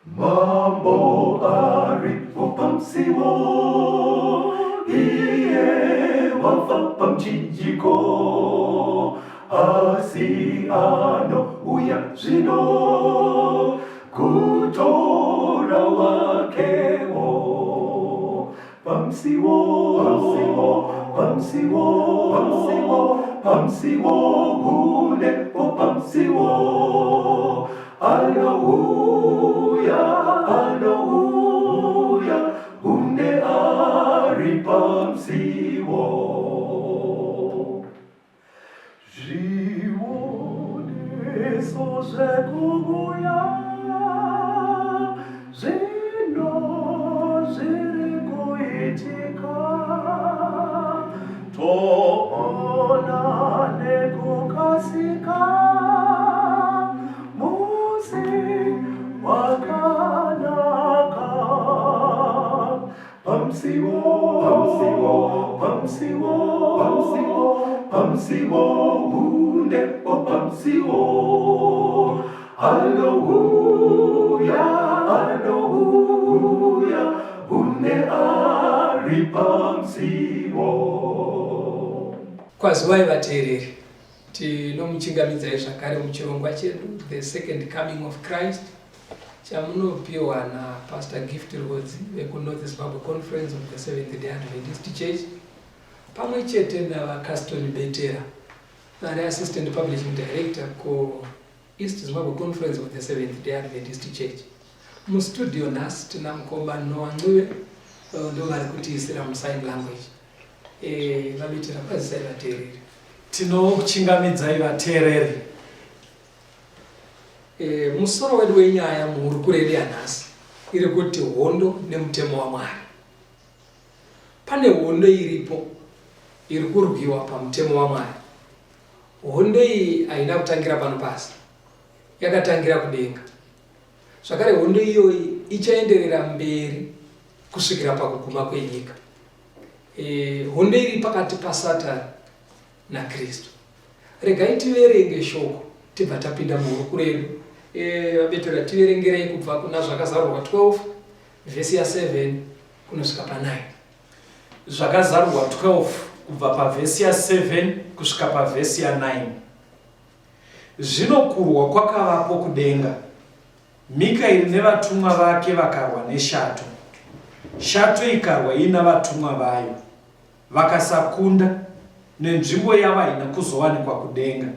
Mambo aripo pamusiwo, iye wafa pamuchinjiko, asi anouya zvino kutora wakewo. Pamusiwo, pamusiwo, pamusiwo, pamusiwo, pamusiwo, hunepo pamusiwo. Anouya, anouya, hunde ari pamusiwo. Zvioniso zvekuuya zvino zviri kuitika, toona nekukasika musi wakanaka. Pamusiwo, pamusiwo, pamusiwo, pamusiwo, pamusiwo, hundepo pamusiwo. Anouya, anouya, hunde ari pamusiwo. Kwaziwai vateereri, tinomuchingamidzai zvakare muchirongwa chedu The Second Coming of Christ chamunopiwa naPastor Gift Rwodzi vekuNorth Zimbabwe Conference of the Seventh Day Adventist Church pamwe chete naVaCaston Betera vari Assistant Publishing Director kuEast Zimbabwe Conference of the Seventh Day Adventist Church. Mustudio nhasi tina mukoma Noah Ncube, ndo vari kutiisira musign language. VaBetera, kwazisai vateereri. Tinokuchingamidzai vateereri. Musoro wedu wenyaya muhurukuro yedu yanhasi iri kuti hondo nemutemo waMwari. Pane hondo iripo iri kurwiwa pamutemo waMwari. Hondo iyi haina kutangira pano pasi, yakatangira kudenga. Zvakare hondo iyoyi ichaenderera mberi kusvikira pakuguma kwenyika. Hondo iri pakati paSatani naKristu. Regai tiverenge shoko tibva tapinda muhurukuro yedu. VaBetera, tiverengerei kubva kuna Zvakazarurwa 12 vhesi ya7 kunosvika pa9. Zvakazarurwa 12 kubva pavhesi ya7 kusvika pavhesi ya9. Zvino kurwa kwakavapo kudenga. Mikaeri nevatumwa vake vakarwa neshato. Shato ikarwa iina vatumwa vayo. Vakasakunda, nenzvimbo yavo haina kuzowanikwa kudenga.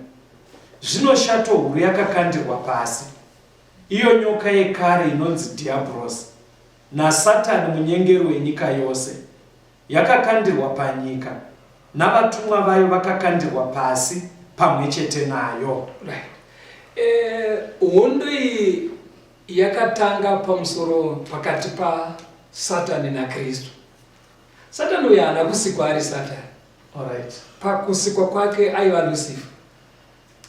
Zvino shato huru yakakandirwa pasi, iyo nyoka yekare inonzi Dhiabhorosi, naSatani munyengeri wenyika yose, yakakandirwa panyika, navatumwa vayo vakakandirwa pasi pamwe chete nayo. Right. Hondo iyi yakatanga pamusoro pakati paSatani naKristu. Satani uyu haana kusikwa ari Satani. Alright. Pakusikwa kwake aiva Lucifer.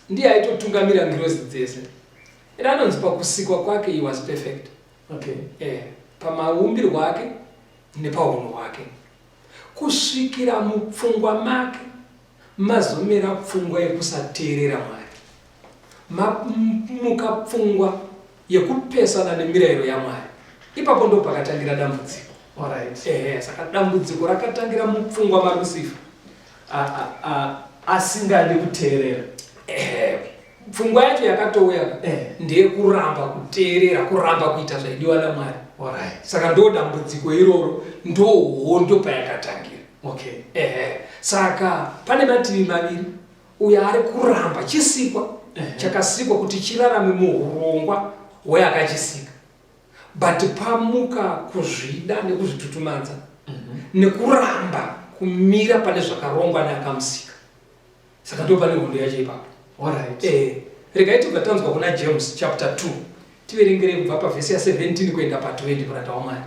Ndiye aitotungamira ngirozi dzese. And anonzi pakusikwa kwake he was perfect. Okay. Pamaumbirwo ake nepaunhu hwake. Kusvikira mupfungwa make mazomera pfungwa yekusateerera Mwari. Mamuka pfungwa yekupesana nemirayiro yaMwari. Ipapo ndo pakatangira dambudziko. Alright. Saka dambudziko rakatangira mupfungwa maLucifer. Asingadi kuteerera. Pfungwa yacho yakatouya ndeyekuramba kuteerera, kuramba kuita zvaidiwa naMwari. Alright. Saka ndo dambudziko iroro, ndo hondo payakatangira. Okay. Saka pane mativi maviri. Uyo ari kuramba chisikwa chakasikwa kuti chirarame muhurongwa hweakachisika, but pamuka kuzvida nekuzvitutumadza nekuramba kumira pane zvakarongwa neakamusika. Saka ndo pane hondo yacho ipapo. Alright. Regai tibva tanzwa kuna James chapter 2, tiverengere kubva pavhesi ya 17 kuenda pa 20, muranda waMwari.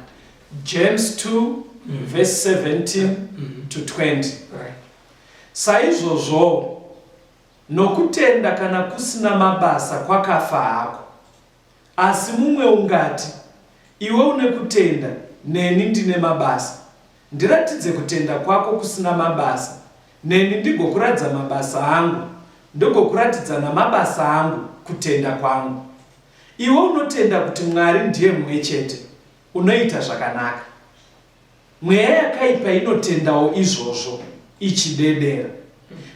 James 2 verse 17 to 20. Right. Saizvozvowo, nokutenda kana kusina mabasa kwakafa hako. Asi mumwe ungati, Iwe une kutenda, neni ndine mabasa. Ndiratidze kutenda kwako kusina mabasa, neni ndigokuratidza mabasa angu, ndogokuratidza namabasa angu kutenda kwangu. Iwe unotenda kuti Mwari ndiye mumwe chete, unoita zvakanaka. Mweya yakaipa inotendawo izvozvo, ichidedera.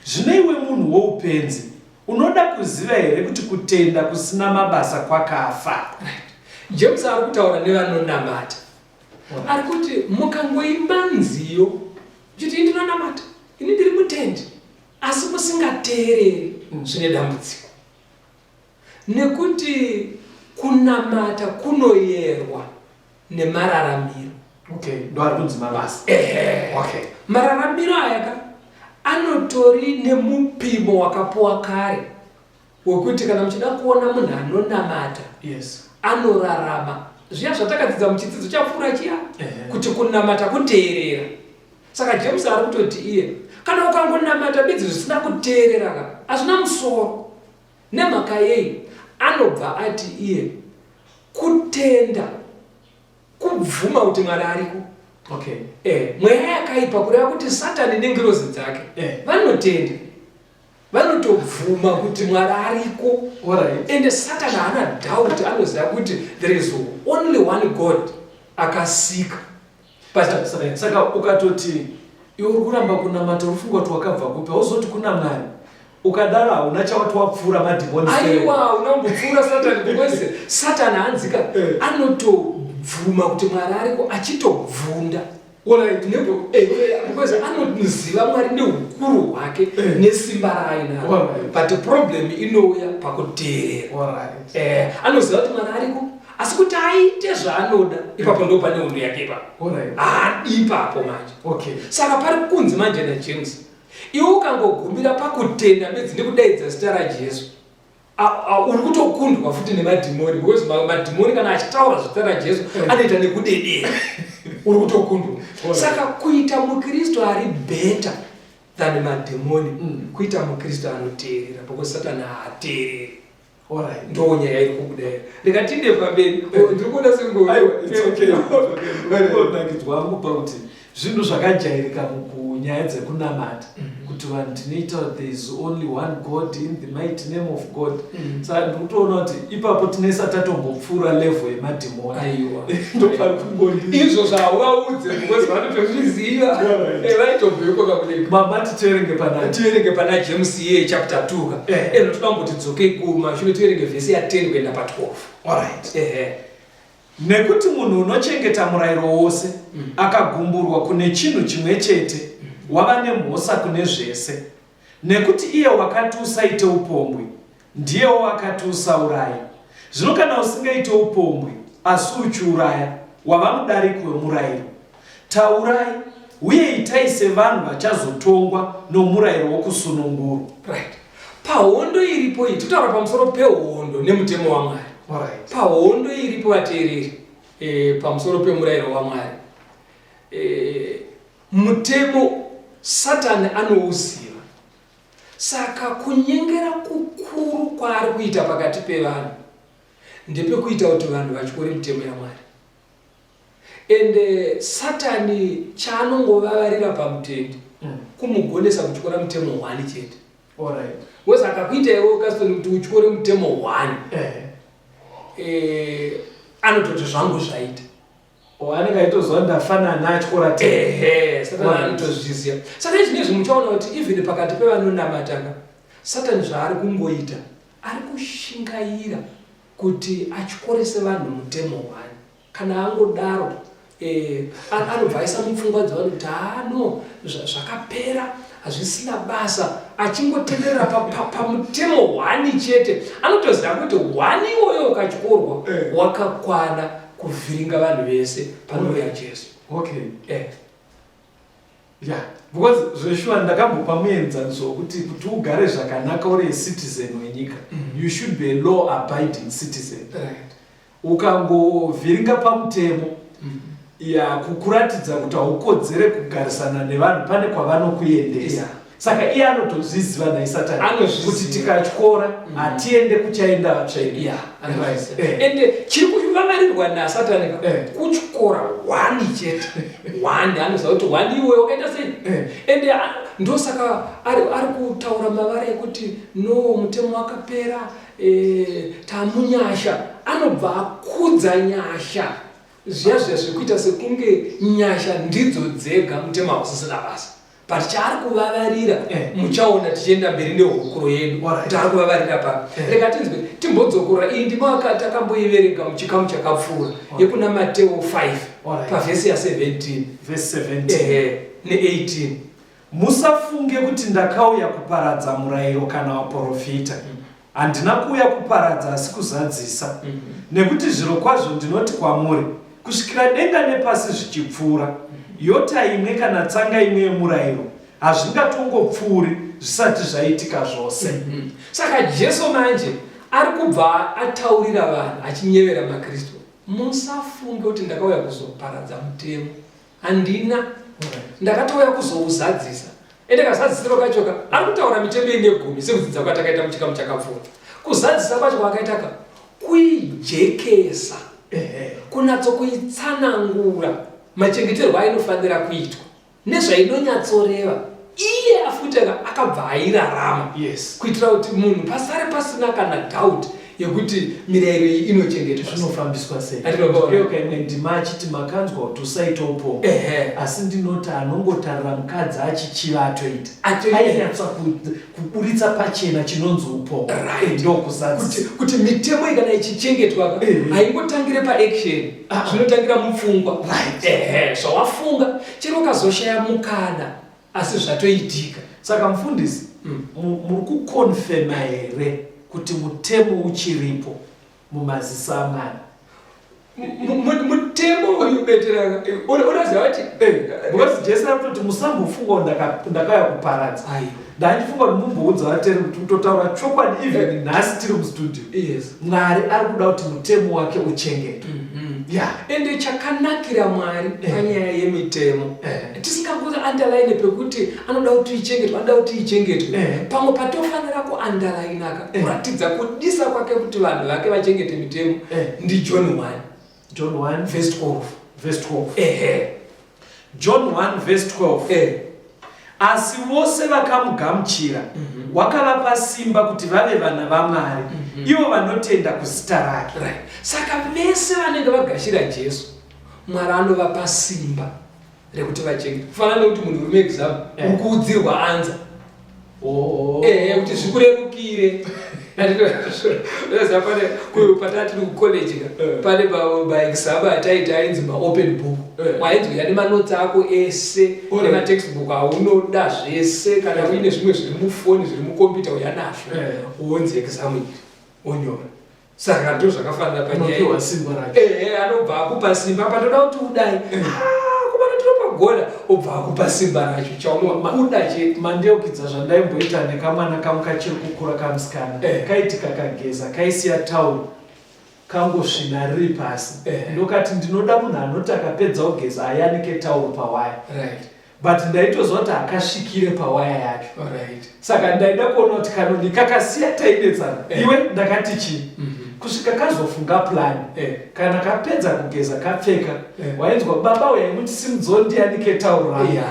Zvino iwe munhu woupenzi, unoda kuziva here kuti kutenda kusina mabasa kwakafa? Right. James ari kutaura nevanonamata. Ari kuti mukangoimba nziyo uchiti ndinonamata, ini ndiri mutendi, asi musingateereri zvine dambudziko. Nekuti kunamata kunoyerwa nemararamiro. Okay, ndoari kunzi mabasa. Ehe. Okay. Mararamiro aya ka anotori nemupimo wakapuwa kare wekuti kana muchida kuona munhu anonamata yes. anorarama zviya zvatakadzidza muchidzidzo chapfuura chiya kuti kunamata kuteerera. Saka James ari kutoti iye kana ukangonamata bedzi zvisina kuteerera ka hazvina musoro. Nemhaka yei? Anobva ati iye kutenda kubvuma kuti Mwari ariko. Okay. Eh, mweya yakaipa kureva kuti Satani nengirozi dzake eh, vanotenda vanotobvuma kuti Mwari ariko. Alright. Ende Satani haana doubt, anoziva kuti there is only one God akasika. But, saka ukatoti iwe uri kuramba kunamata uri funga kuti wakabva kupi hauzoti kuna Mwari ukadaro hauna chawati wapfuura madhimoni. Aiwa, hauna kumbopfuura Satani because Satani hanzika eh. anotobvuma kuti Mwari ariko achitobvunda. Alright. Eh, because anoziva Mwari neukuru hwake eh. nesimba raainaro. But problem inouya pakuteerera. Eh, anoziva kuti Mwari ariko asi kuti aite zvaanoda ipapo ndo pane hondo yake ipapo haadi ipapo manje okay. Saka pari kunzi manje naJames, iwe ukangogumira pakutenda bedzi nekudaidza zita raJesu, uri kutokundwa futi nemadhimoni because madhimoni kana achitaura zita raJesu anoita nekudedera, uri kutokundwa. Saka kuita mukristu ari better than madhimoni kuita mukristu anoteerera because Satani haateereri. Alright. Ndo nyaya iri kubuda here. Rega tiende pamberi. Oh, ndiri kuona sengo. Aiwa, it's okay. Ndinonakidzwa hangu pakuti zvinhu zvakajairika mukunyaya dzekunamata kuti vanhu tinoita there is only one God in the mighty name of God. Saka ndiri kutoona kuti ipapo tinesa tatombopfuura level yemadhimoni. Aiwa. Ndopari kungondi. Izvo zvauvaudze because vanotozviziva. Alright. Eh, vaitobveko kakuti Mama titerenge pana tiverenge pana James iye chapter 2 ka. Eno toda kumboti dzokei kumashure tiverenge vhesi ya 10 kuenda pa 12. Alright. Ehe. Nekuti munhu unochengeta murayiro wose akagumburwa kune chinhu chimwe chete wava nemhosva kune zvese. Nekuti iye wakati usaite upombwe, ndiyewo akati usauraye. Zvino kana usingaite upombwe, asi uchiuraya, wava mudariki wemurayiro. Taurai, uye itai sevanhu vachazotongwa nomurayiro wokusunungurwa. Right. Pahondo iripo iyi, totaura pamusoro pehondo nemutemo waMwari. Alright. Pahondo iripo vateereri, pamusoro pemurayiro waMwari. Mutemo Satani anouziva. Saka kunyengera kukuru kwaari kuita pakati pevanhu ndepekuita kuti vanhu vatyore mitemo yaMwari. Ende Satani chaanongovavarira pamutendi kumugonesa kutyora mutemo hwani chete. Alright. Because akakuita iwe Caston kuti utyore mutemo hwani, anototi zvangu zvaita. Oh, anenge aitoziva ndafanana atyora temo. Ehe, Satani anotozviziva. Saka izvi muchaona kuti even pakati pevanonamata ka, Satani zvaari kungoita, ari kushingaira kuti atyorese vanhu mutemo hwani. Kana angodaro, anobva aisa mupfungwa dzevanhu kuti haa no, zvakapera, hazvisina basa, achingotenderera pamutemo hwani chete. Anotoziva kuti hwani iwoyo ukatyorwa, wakakwana kuvhiringa vanhu vese panouya Jesu. Okay. Yeah, because zveshuwa ndakambopa muenzaniso wekuti kuti ugare zvakanaka uri a citizen wenyika, you should be a law abiding citizen. Ukangovhiringa pamutemo, ya kukuratidza kuti haukodzere kugarisana nevanhu pane kwavanokuendesa. Saka iye anotozviziva nhai Satani Anozviziva. kuti tikatyora hatiende kuchaenda vatsvene. Yeah, anozviziva. Eh. Ende chiri kuvavarirwa naSatani ka Eh. kutyora one chete. One anoziva kuti one iwe wakaita sei? Eh. Ende ndosaka ari kutaura mavara ekuti no mutemo wakapera eh, tamunyasha anobva akudza nyasha zviya zviya zvekuita sekunge nyasha ndidzo dzega mutemo hausisina basa. But chaari kuvavarira eh. Muchaona tichienda mberi nehurukuro yedu kuti ari kuvavarira papi eh. Rega tinzwe timbodzokorora iyi ndima takamboiverenga muchikamu chakapfuura yekuna Mateo 5 pavhesi ya 17 verse 17 ehe ne 18. Musafunge kuti ndakauya kuparadza murayiro kana vaporofita. Handina kuuya kuparadza asi kuzadzisa. Nekuti zvirokwazvo ndinoti kwamuri, kusvikira denga nepasi zvichipfuura, yota imwe kana tsanga imwe yemurayiro hazvingatongopfuuri zvisati zvaitika zvose. Saka Jesu manje ari kubva ataurira vanhu achinyevera maKristu, musafunge kuti ndakauya kuzoparadza mutemo. Handina. Ndakatouya kuzouzadzisa. Ende kazadzisiro kacho ka ari kutaura mitemo ine gumi sekudzidza kwatakaita muchikamu chakapfuura. Kuzadzisa kwacho kwakaita ka kuijekesa, kunatso kuitsanangura machengeterwo ainofanira kuitwa nezvainonyatsoreva. Iye afuteka akabva airarama kuitira kuti munhu pasare pasina kana doubt yekuti mirayiro iyi inochengetwa. Zvinofambiswa sei? Atinoona. Yoka imwe ndima achiti makanzwa kuti usaita upombwe. Asi ndinoti anongotarira mukadzi achichiva atoita. Atoita. Ainyatsa kuburitsa pachena chinonzi upombwe. Ndokuzadzisa. Kuti mitemo iyi kana ichichengetwa ka, haingotangire paaction. Zvinotangira mupfungwa. Zvawafunga chero ukazoshaya mukana asi zvatoitika. Saka mufundisi, muri kukonfema here kuti mutemo uchiripo mumaziso aMwari? Mutemo uyu betera unoziva kuti Because Jesu ari kutoti musambofunga kuti ndakauya kuparadza. Aiwa. Ndandifunga kuti mumboudza vateri kuti kutotaura chokwadi even nhasi tiri mustudio. Mwari ari kuda kuti mutemo wake uchengetwe. Ende chakanakira Mwari panyaya yemitemo, tisingangozi underline pekuti anoda kuti ichengetwe, anoda kuti ichengetwe. Pamwe patofanira kuunderlinaka, kuratidza kudisa kwake kuti vanhu vake vachengete mitemo, ndi John 1. John 1 verse 12. Verse 12. John 1 verse 12. Asi vose vakamugamuchira, wakavapa simba kuti vave vana vaMwari, ivo vanotenda kuzita rake. Saka vese vanenge vagashira Jesu, Mwari anovapa simba rekuti vachengete. Kufanana nekuti munhu uri muexam, uri kuudzirwa anza. Kuti zvikurerukire. Unoziva pane patati tiri kucollege ka, pane maexam ataita ainzi maopen book. Wainzi uya nemanotes ako ese, nematextbook aunoda zvese, kana uine zvimwe zviri mufoni, zviri mukombiyuta uya nazvo. Wonzi exam iri, wonyora. Saka ndo zvakafanana panyaya. Unopiwa simba racho. Anobva akupa simba, patoda kuti udai. Kumana tinopagona, obva akupa simba racho chaunoda chete. Mandeukidza zvandaimboita nekamwana kangu kachiri kukura kamusikana. Kaiti kakageza, kaisiya tauro, kangosvina riri pasi. Ndokati ndinoda munhu anoti akapedza kugeza ayanike tauro pawaya. But ndaitoziva kuti akasvikire pawaya yacho. Saka ndaida kuona kuti kanoni kakasiya tainetsana. Iwe ndakati chii? Kusvika kazofunga plan. Kana kapedza kugeza kapfeka, wainzwa baba uya muchisimudzo ndiyanike tauro rangu.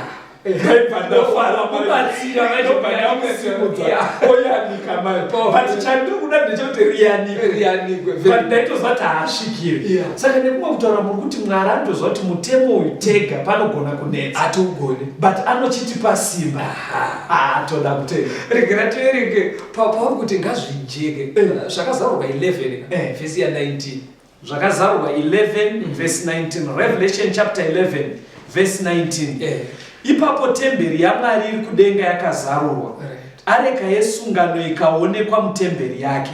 Ndaibva ndafara Kubatsira manje Ndobva ndamusimudza. Oyanika manje. Powerful. But chandiri kuda ndechekuti riyanikwe. Riyanikwe. But ndaitoziva kuti haasvikiri. Saka nekumwe kutaura muri kuti Mwari anotoziva kuti mutemo uyu tega panogona kunetsa. Hatiugoni. But anochitipa simba. Toda kutenda. Regera tiverenge pauri kuti ngazvijeke. Zvakazarurwa 11 vhesi ya 19. Zvakazarurwa 11 verse 19. Revelation chapter 11 verse 19. Ipapo temberi yaMwari iri kudenga yakazarurwa. Areka yesungano ikaonekwa mutemberi yake.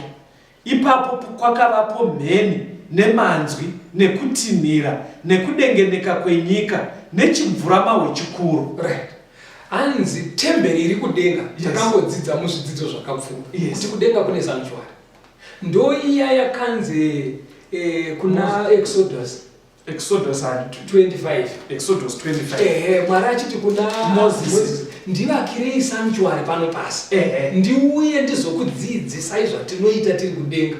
Ipapo kwakavapo mheni nemanzwi nekutinhira nekudengeneka kwenyika nechimvuramahwe chikuru. Hanzi temberi iri kudenga, takambodzidza muzvidzidzo zvakapfuura kuti kudenga kune sanctuary. Ndo iya yakanzi kuna Exodus. Exodus 25. Exodus 25. Mwari achiti kuna Moses. Moses, Ndivakirei sanctuary pano pasi, ndiuye ndizokudzidzisai zvatinoita tiri kudenga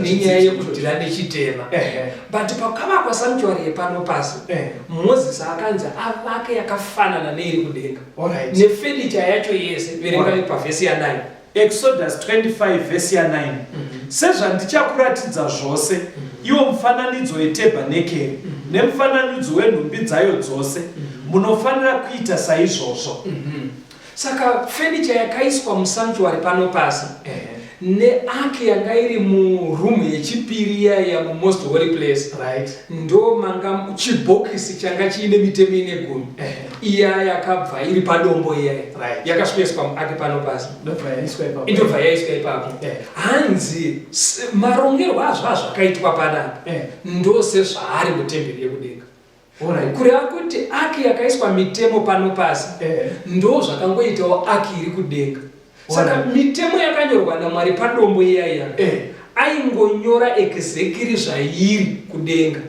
nenyaya yekudhira nechitema. But pakavakwa sanctuary yepano pasi, Moses akanzi avake yakafanana neiri kudenga nefenicha yacho yese. Verengai pavhesi ya9. Exodus 25 vhesi ya9. Sezvandichakuratidza zvose, iwo mufananidzo wetebhanekeri nemufananidzo wenhumbi dzayo dzose, munofanira kuita saizvozvo. Saka fenicha yakaiswa musanctuary pano pasi neark yanga iri muroom yechipiri iyaiya, mumost holy place, ndo manga chibhokisi changa chiine mitemo ine gumi iya yakabva iri padombo iyaya, yakasvikoiswa muark pano pasi, indobva yaiswa ipapo. Hanzi marongerwo azvo azvakaitwa panapa ndo sezvaari mutemberi yekudenga. Kureva kuti ark yakaiswa mitemo pano pasi ndo zvakangoitawo ark iri kudenga. Saka mitemo yakanyorwa naMwari padombo iyaiya, aingonyora exactly zvairi kudenga.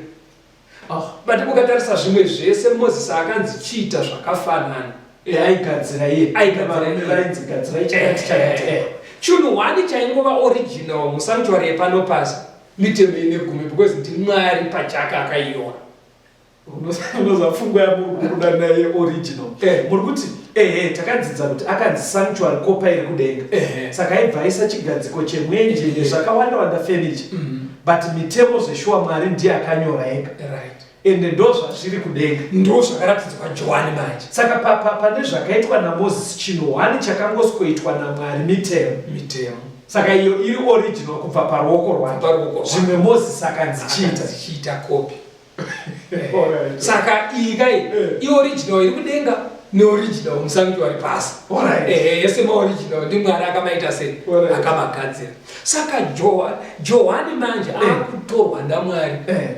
But ukatarisa zvimwe zvese, Mozisi akanzi chiita zvakafanana. Aigadzira iye. Aigadzira. Varume iye. Vainzi gadzirai chakati chakati. Chinhu one chaingova original musanctuary yepano pasi mitemo ine gumi, because ndiMwari pachake akainyora. Unoza pfungwa yamuri kubuda naye original. Muri kuti ehe, takadzidza kuti akanzi sanctuary kopa iri kudenga, saka aibva aisa chigadziko chemwenje nezvakawanda wanda, furniture, but mitemo zveshuwa Mwari ndiye akanyora ega. Ende ndo zvazviri kudenga. Ndo zvakaratidzwa Johani manje. Saka pane zvakaitwa naMozisi, chinhu one chakangosikoitwa naMwari mitemo. Mitemo. Saka iyo iri original kubva paruoko rwake. Paruoko rwake. Zvimwe Mozisi akanzi chiita. Chiita copy. Saka iyi kai ioriginal iri kudenga neoriginal musanctuary pasi. Ehe, yese maoriginal ndiMwari akamaita sei? Akamagadzira. Saka Johani manje akutorwa naMwari,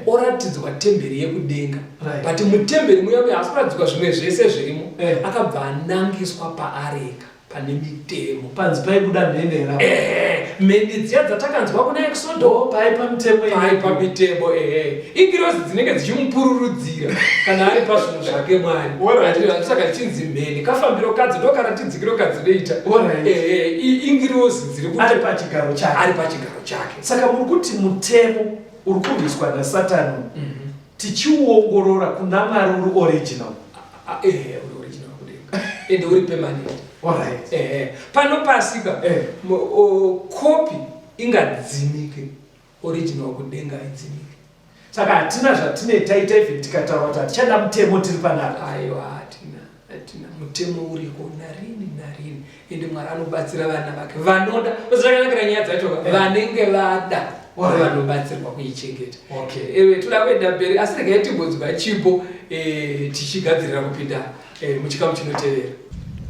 oratidzwa temberi yekudenga. But mutemberi muya muya haasi kuratidzwa zvimwe zvese zvirimo. Akabva anangiswa paareka pane mitemo. Panzi paibuda mhenera. Ehe, mheni dziya dzatakanzwa kuna Exodo. Paipa mitemo. Paipa mitemo, ehe. Ingirozi dzinenge dzichimupururudzira kana ari pazvinhu zvake Mwari. Saka dzichinzi mheni, kafambiro kadzo ndokaratidzikiro kadzinoita. Ehe, ingirozi dziri kuti Ari pachigaro chake. Ari pachigaro chake. Saka muri kuti mutemo uri kurwiswa naSatani, tichiuongorora kuna Mwari uri original? Ah, ehe, uri original kudenga, ende uri permanent. Ehe, pano pasika copy ingadzimike, original kudenga haidzimike. Saka hatina zvatine taita, even tikataura kuti hatichada mutemo tiri panapa? Aiwa, hatina, hatina. Mutemo uriko narini narini, ende Mwari anobatsira vana vake vanoda. Zvakanakira nyaya dzacho, vanenge vada vanobatsirwa kuichengeta. Ewe, toda kuenda mberi, asi regai timbonzwa chipo tichigadzirira kupinda muchikamu chinotevera.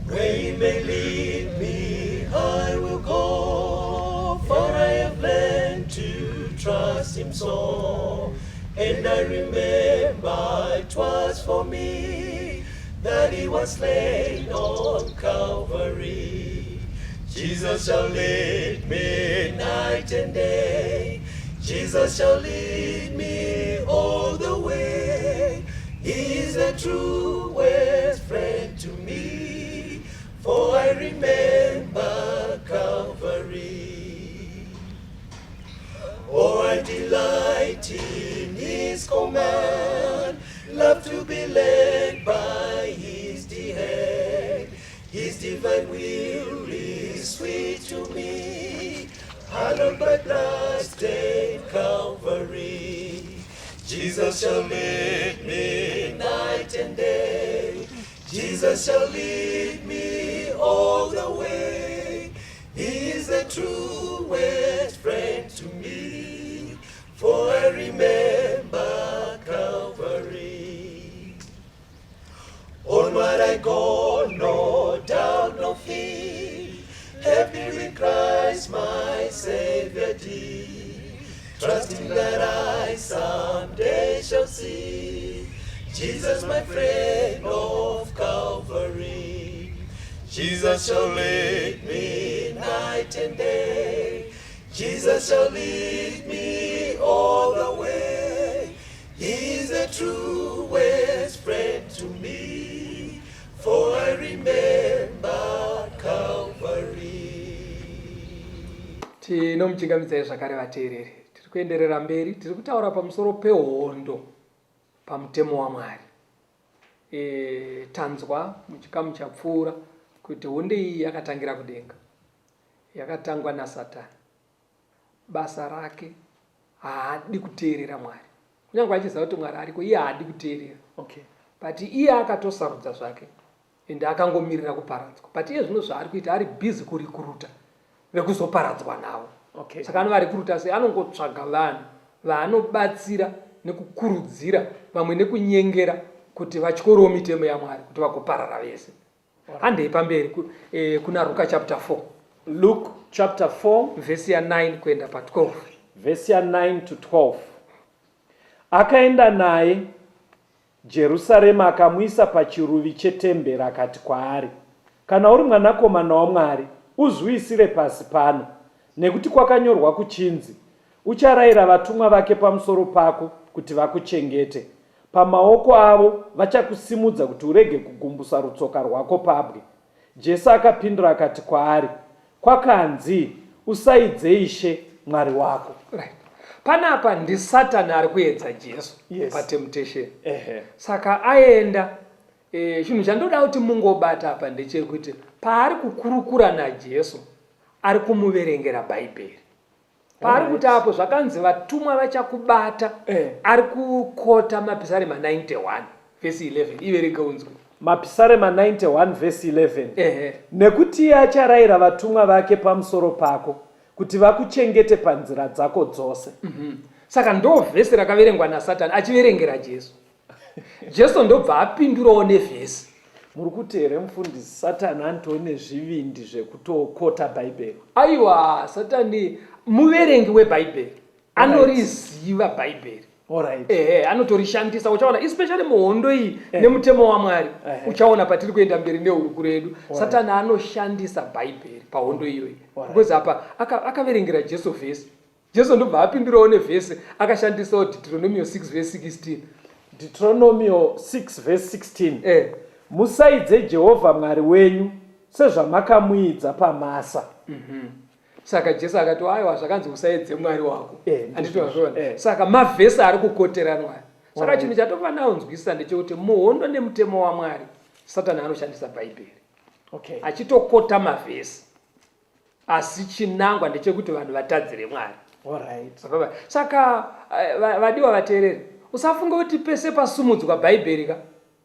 Where he may lead me, I will go, for I have learned to trust him so. And I remember 'twas for me that he was slain on Calvary. Jesus shall lead me night and day. Jesus shall lead me all the way. He is the truest friend to me, for I remember Calvary. Oh, I delight in his command, love to be led by his hand. His divine will is sweet to me, hallowed by blood-stained Calvary. Jesus shall lead me night and day. Jesus shall lead me all the way. He is the truest friend to me, for I remember Calvary. Onward I go, no doubt, no fear, happy in Christ my Savior dear, trusting that I someday shall see Jesus, my friend of Calvary. Jesus shall lead me night and day. Jesus shall lead me all the way. He is the truest friend to me, For I remember Calvary. Tinomuchingamidzai zvakare vateereri. Tiri kuenderera mberi, tiri kutaura pamusoro pehondo pamutemo waMwari. E, tanzwa muchikamu chapfuura kuti hondo iyi yakatangira kudenga, yakatangwa naSatani. Basa rake haadi kuteerera Mwari, kunyange achiziva kuti Mwari ariko, iye haadi kuteerera. Okay. But iye akatosarudza zvake ende akangomirira kuparadzwa. But iye zvino zvaari kuita ari busy kurikuruta vekuzoparadzwa navo. Okay. Saka anovarikuruta sei? Anongotsvaga vanhu vaanobatsira nekukurudzira vamwe nekunyengera kuti vatyorewo mitemo yaMwari kuti vagoparara vese. Handei pamberi eh, kuna Ruka chapter 4. Luke chapter 4 vhesi ya 9 kuenda pa 12. Vhesi ya 9 to 12. Akaenda naye Jerusarema akamuisa pachiruvi chetemberi akati kwaari, Kana uri mwanakomana waMwari, uzviwisire pasi pano, nekuti kwakanyorwa kuchinzi, Ucharayira vatumwa vake pamusoro pako kuti vakuchengete, pamaoko avo vachakusimudza kuti urege kugumbusa rutsoka rwako pabwe. Jesu akapindura akati kwaari, Kwakanzi, Usaidze Ishe Mwari wako. Right. Panapa ndiSatani ari kuedza Jesu Yes. patemptation. Ehe. Saka aenda e, chinhu chandoda kuti mungobata apa ndechekuti paari kukurukura naJesu ari kumuverengera Bhaibheri. Paari kuti apo zvakanzi vatumwa vachakubata eh. Ari kukota Mapisarema 91 vhesi 11 iverenge unzwe. Mapisarema 91 vhesi 11 Ehe. Nekuti iye acharayira vatumwa vake pamusoro pako kuti vakuchengete panzira dzako dzose. Saka ndo vhesi rakaverengwa naSatani achiverengera Jesu. Jesu ndobva apindurawo nevhesi. Muri kuti here mufundisi Satani anotove nezvivindi zvekutokota Bhaibheri? Aiwa, Satani muverengi weBhaibheri. Anoriziva Bhaibheri. Alright. Ehe, anotorishandisa uchaona especially muhondo iyi eh. nemutemo waMwari. Eh. Uchaona patiri kuenda mberi nehurukuro yedu. Satani anoshandisa Bhaibheri pahondo iyoyi. Because apa akaverengera aka Jesu vhesi. Jesu ndobva apindurawo nevhesi akashandisawo Deuteronomio 6 vhesi 16. Deuteronomio 6 vhesi 16. Eh. Musaidze Jehovha Mwari wenyu sezvamakamuidza paMasa. Mm -hmm. Saka Jesu akati aiwa zvakanzi usaedze Mwari wako. Eh, Handiti wazviona? Eh. Saka mavhesi ari kukoteranwa. Saka Alright. chinhu chatofanira kunzwisisa ndechekuti muhondo nemutemo waMwari Satani anoshandisa Bhaibheri. Okay. Achitokota mavhesi. Asi chinangwa ndechekuti vanhu vatadzire Mwari. Alright. Saka eh, vadiwa vateereri, usafunga kuti pese pasumudzwa Bhaibheri ka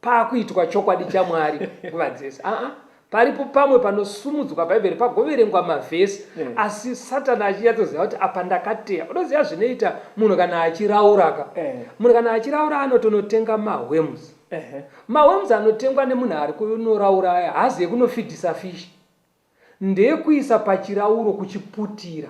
pakuitwa chokwadi chaMwari nguva dzese. Aa, paripo pamwe panosumudzwa Bhaibheri pagoverengwa mavhesi yeah. Asi Satani achinyatsoziva kuti apa ndakateya. Unoziva zvinoita munhu kana achiraura ka yeah. Munhu kana achiraura anotonotenga mahwemuzi uh -huh. Mahwemuzi anotengwa nemunhu ari kunoraura aya haazi ekunofidhisa fishi ndeyekuisa pachirauro kuchiputira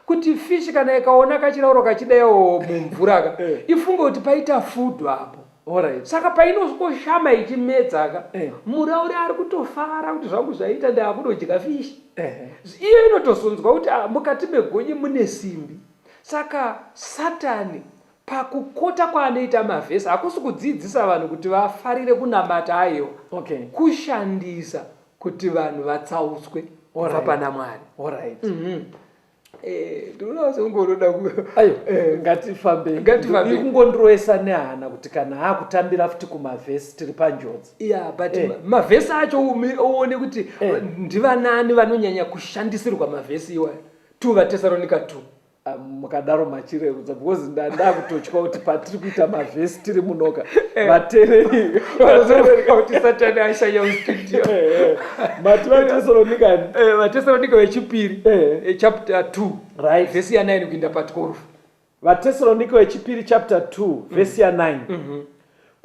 kuti fish kana ikaona kachirauro kachidaiwo mumvura ka eh. ifunge kuti paita food apo Alright. Saka painosvikoshama ichimedza ka eh. Murauri ari kutofara kuti zvangu zvaita ndaakudodya fish eh. Iyo inotozonzwa kuti ah, mukati megonye mune simbi. Saka Satani pakukota kwaanoita mavhesi hakusi kudzidzisa vanhu kuti vafarire kunamata aiwa okay. Kushandisa kuti vanhu vatsauswe kubva pana Mwari. Alright. Mm -hmm. Eh, ndinoona sekunge unoda ku ayo eh, ngatifambei ngatifambei kungondiroesa nehana kuti kana akutambira futi kumavhesi tiri panjodzi yeah but eh. mavhesi acho uone kuti eh. ndivanani vanonyanya kushandisirwa mavhesi iwayo 2 vatesaronika 2 Ah, mukadaro machirerutsa because ndakutotya kuti patiri kuita mavhesi tiri munoka eh. vatereri kuti satani ashanya mustudio eh, eh. mati vatesaronikani vatesaronika vechipiri chapter 2 right vhesi ya 9 kuinda pa 12 Vatesaronika vechipiri chapter 2 vhesi ya 9 mm -hmm.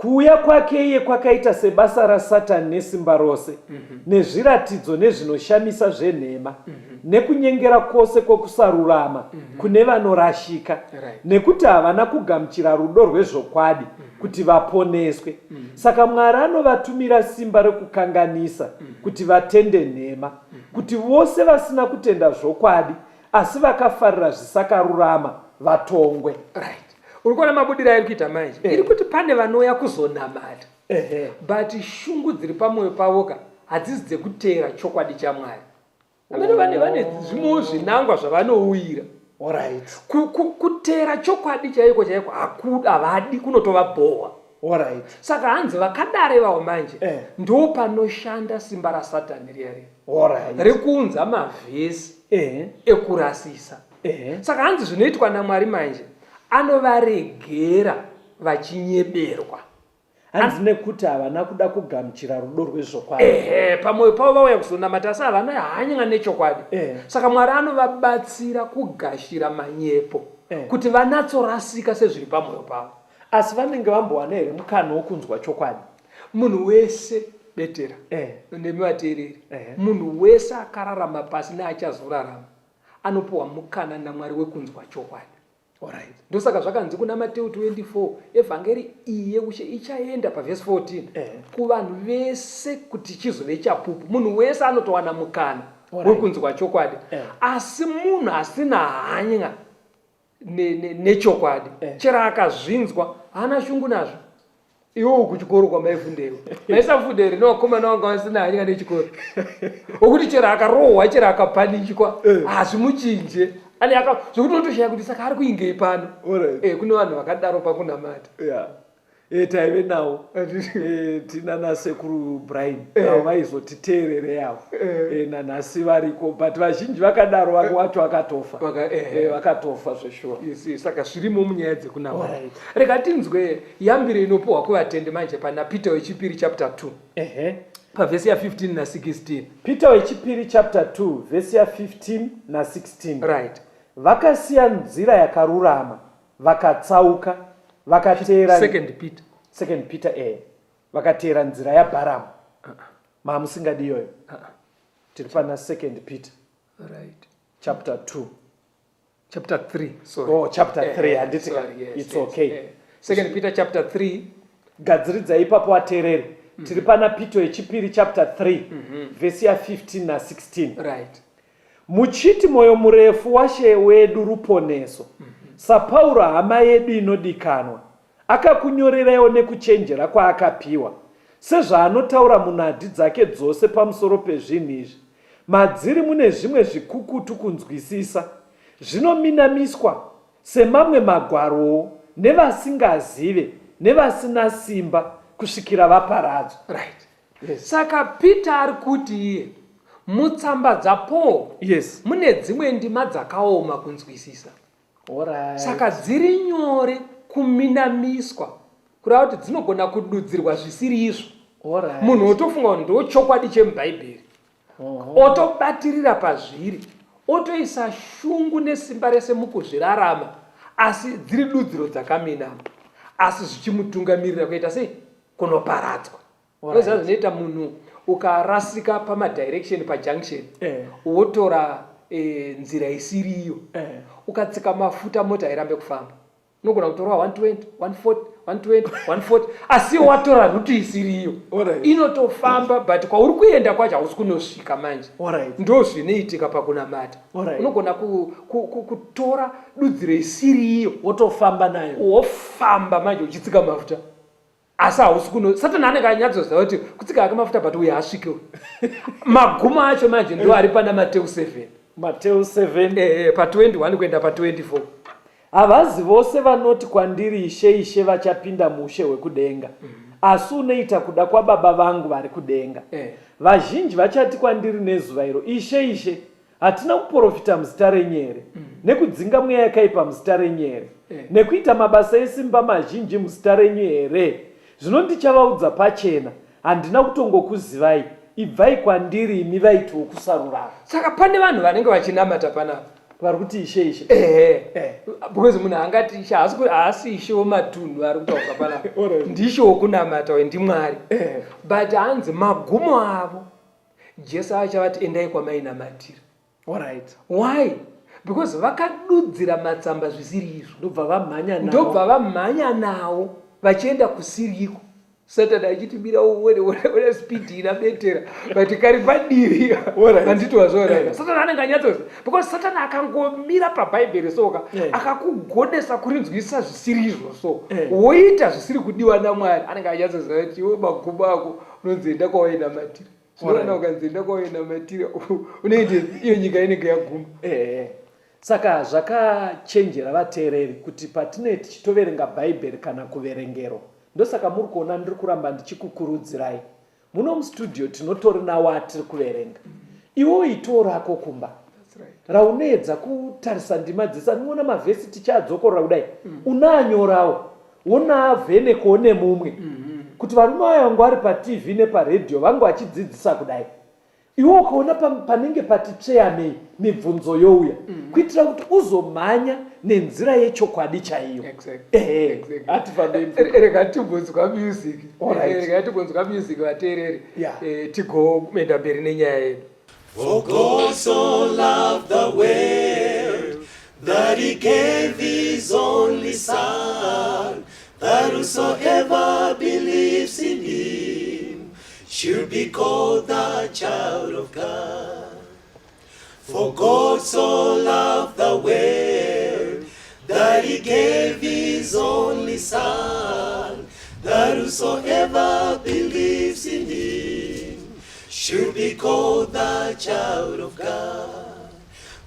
Kuuya kwake iye kwakaita sebasa raSatani nesimba rose, mm -hmm. nezviratidzo nezvinoshamisa zvenhema, mm -hmm. nekunyengera kwose kwokusarurama mm -hmm. kune vanorashika, right. nekuti havana kugamuchira rudo rwezvokwadi mm -hmm. kuti vaponeswe. Mm -hmm. Saka Mwari anovatumira simba rekukanganisa mm -hmm. kuti vatende nhema, mm -hmm. kuti vose vasina kutenda zvokwadi asi vakafarira zvisakarurama vatongwe. Right. Uri kuona mabudiro airi kuita manje? Eh. Iri kuti pane vanouya kuzonamata. But shungu dziri pamwoyo pavoka hadzisi dzekuteera chokwadi chaMwari. Amene vane vane zvimwewo zvinangwa zvavanouyira. Alright. Kuteera chokwadi chaiko chaiko hakuda havadi kunotovabhohwa. Alright. Saka hanzi vakadare vavo manje eh. ndo panoshanda simba raSatani riya riya. Alright. Rekuunza mavhesi eh. ekurasisa. Eh. Saka hanzi zvinoitwa naMwari manje anovaregera vachinyeberwa. Hanzi nekuti havana kuda kugamuchira rudo rwezvokwadi. Ehe, pamwoyo pavo vauya kuzonamata asi havana hanya nechokwadi. Eh. Saka Mwari anovabatsira kugashira manyepo eh. kuti vanatsorasika sezviri pamwoyo pavo. Asi vanenge vambowana here mukana wokunzwa chokwadi? Munhu wese betera eh. nemi vateereri eh. Munhu wese akararama pasi neachazorarama anopiwa mukana naMwari wekunzwa chokwadi. Alright. Ndosaka zvakanzi kuna Mateu 24 evhangeri iyi yeushe ichaenda pavhesi 14 eh. kuvanhu vese kuti chizove chapupu. Munhu wese anotowana mukana wekunzwa chokwadi eh. Asi munhu asina hanya nechokwadi ne, ne eh. Chero akazvinzwa haana shungu nazvo. Iwe kuchikoro kwamaifundewo maisafunda here nevakomana vanga vasina hanya nechikoro wekuti chero akarohwa chero akapanichwa eh. hazvimuchinje ane aka zvekuti unotoshaya kuti saka ari kuingei pano eh, kune vanhu vakadaro pakunamata yeah. E, taive nawo e, tina nasekuru Brian avo vaizotiteerere avo e, nanhasi variko but vazhinji vakadaro vamwe wacho vakatofa vakatofa zveshuwa. Saka zvirimo munyaya dzekunamata. Rega tinzwe yambiro inopiwa kuvatendi manje pana Peter wechipiri chapter 2. Ehe. Pavhesi ya 15 na 16. Peter wechipiri chapter 2 vhesi ya 15 na 16. Right. Vakasiya nzira yakarurama vakatsauka vakateera Second Peter. Second Peter eh. Vakateera nzira yaBharamu. Uh-uh. Mamusingadi iyoyo. Uh-uh. Tiri pana Second Peter. Right. Chapter 2. Chapter 3, sorry. Oh, chapter 3, eh, handiti ka. Sorry, yes, It's yes, okay. Eh. Second Peter chapter 3. Gadziridza ipapo wateereri. Mm. Tiri pana Peter yechipiri chapter 3, mm -hmm. vhesi ya 15 na 16. Right. Muchiti mwoyo murefu waShe wedu ruponeso. Mm -hmm. SaPauro hama yedu inodikanwa akakunyoreraiwo nekuchenjera kwaakapiwa, sezvaanotaura munhadhi dzake dzose pamusoro pezvinhu izvi. Madziri mune zvimwe zvikukutu kunzwisisa, zvinominamiswa, semamwe magwarowo, nevasingazive, nevasina simba, kusvikira vaparadzwa. Right. Yes. Saka Peter ari kuti iye mutsamba dzaPaul yes. mune dzimwe ndima dzakaoma kunzwisisa. Alright. Saka dziri nyore kuminamiswa kureva kuti dzinogona kududzirwa zvisiri izvo. Alright. Munhu otofunga kuti ndochokwadi chemuBhaibheri. Otobatirira pazviri otoisa shungu nesimba rese mukuzvirarama asi dziri dudziro dzakaminama asi zvichimutungamirira kuita sei kunoparadzwa. Unoziva zvinoita munhu ukarasika pamadirection pajunction eh. wotora eh, nzira isiriyo eh. ukatsika mafuta mota hairambe kufamba unogona kutora 120 140 120 140 asi watora ruti isiriyo inotofamba but kwauri kuenda kwacho hausi kunosvika manje ndo zvinoitika pakunamata unogona kutora dudziro isiriyo wotofamba nayo wofamba manje uchitsika mafuta asi hausi kuno satani anenge anyatsoziva kuti kutsika hake mafuta but uyo haasvike uyu magumo acho manje ndo ari pana Mateu 7 Mateu 7 eh, eh, pa 21 kuenda pa 24 Havazi vose vanoti kwandiri Ishe, Ishe vachapinda muushe hwekudenga, mm -hmm. asi unoita kuda kwaBaba vangu vari kudenga. Eh. Vazhinji vachati kwandiri nezuva iro, Ishe, Ishe, Hatina kuporofita muzita renyu here? Mm. Nekudzinga mweya yakaipa muzita renyu here? Eh. Nekuita mabasa esimba mazhinji muzita renyu here? Zvino ndichavaudza pachena, handina kutongokuzivai, ibvai kwandiri imi vaiti vokusarurama. Saka pane vanhu vanenge vachinamata panapa vari kuti ishe ishe ehe eh. because munhu angati ishe haasi ishe wematunhu ari kutaurwa panapa ndiishe wokunamata uye ndimwari eh. but hanzi magumo avo Jesu achavati endai kwamainamatira. Alright. Why? Because vakadudzira matsamba zvisiri izvo. Ndobva vamhanya nawo. Ndobva vamhanya nawo vachienda kusiriko. Satani achiti mira uone une speed ina betera but kari padivi handiti wazviona eh. Satani anenge anyatsoziva because Satani akangomira pabhaibheri soka eh. akakugonesa kurinzwisisa zvisiri izvo so eh. woita zvisiri kudiwa naMwari anenge anyatsoziva kuti iwe magumo ako unonzi enda kwawainamatira zvinoona ukanzi enda kwawainamatira unoende iyo nyika inenge yaguma. Saka zvakachenjera vateereri kuti patinee tichitoverenga Bhaibheri kana kuverengerwa, ndosaka muri kuona ndiri kuramba ndichikukurudzirai. Muno mustudio tinotori nawo atiri kuverenga. Iwewo itiwo rako kumba raunoedza kutarisa ndima dzese anoona mavhesi tichiadzokorora kudai mm. unoanyorawo wonoavhenekawo nemumwe mm-hmm. kuti varume vaya vangu vari patv neparedhiyo vangu vachidzidzisa kudai Iwe ukaona panenge pati tsveyamei mibvunzo youya mm. kuitira kuti uzomhanya nenzira yechokwadi chaiyo. Hatifambei. Rega timbonzwa music. Rega timbonzwa music vateereri. Eh, tigoenda mberi nenyaya yedu. For God so loved the world that he gave his only son that whosoever believes in him should be called the child of God. For God so loved the world that he gave his only son, that whosoever believes in him should be called the child of God.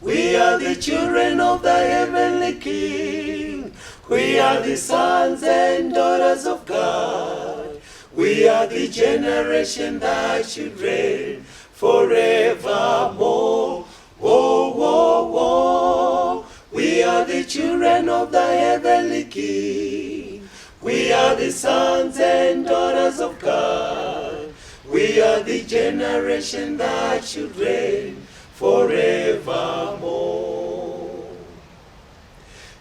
We are the children of the heavenly King. We are the sons and daughters of God. We are the generation that should reign forevermore. Whoa, whoa, whoa. We are the children of the heavenly King. We are the sons and daughters of God. We are the generation that should reign forevermore.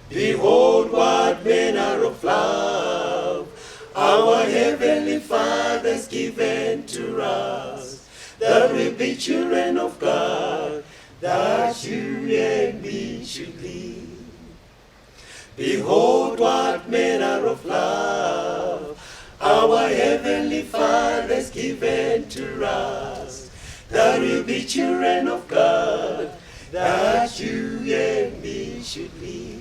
Behold, what manner of love our heavenly Father's given to us, that we be children of God, that you and me should live. Behold, what manner of love our heavenly Father's given to us, that we be children of God, that you and me should live.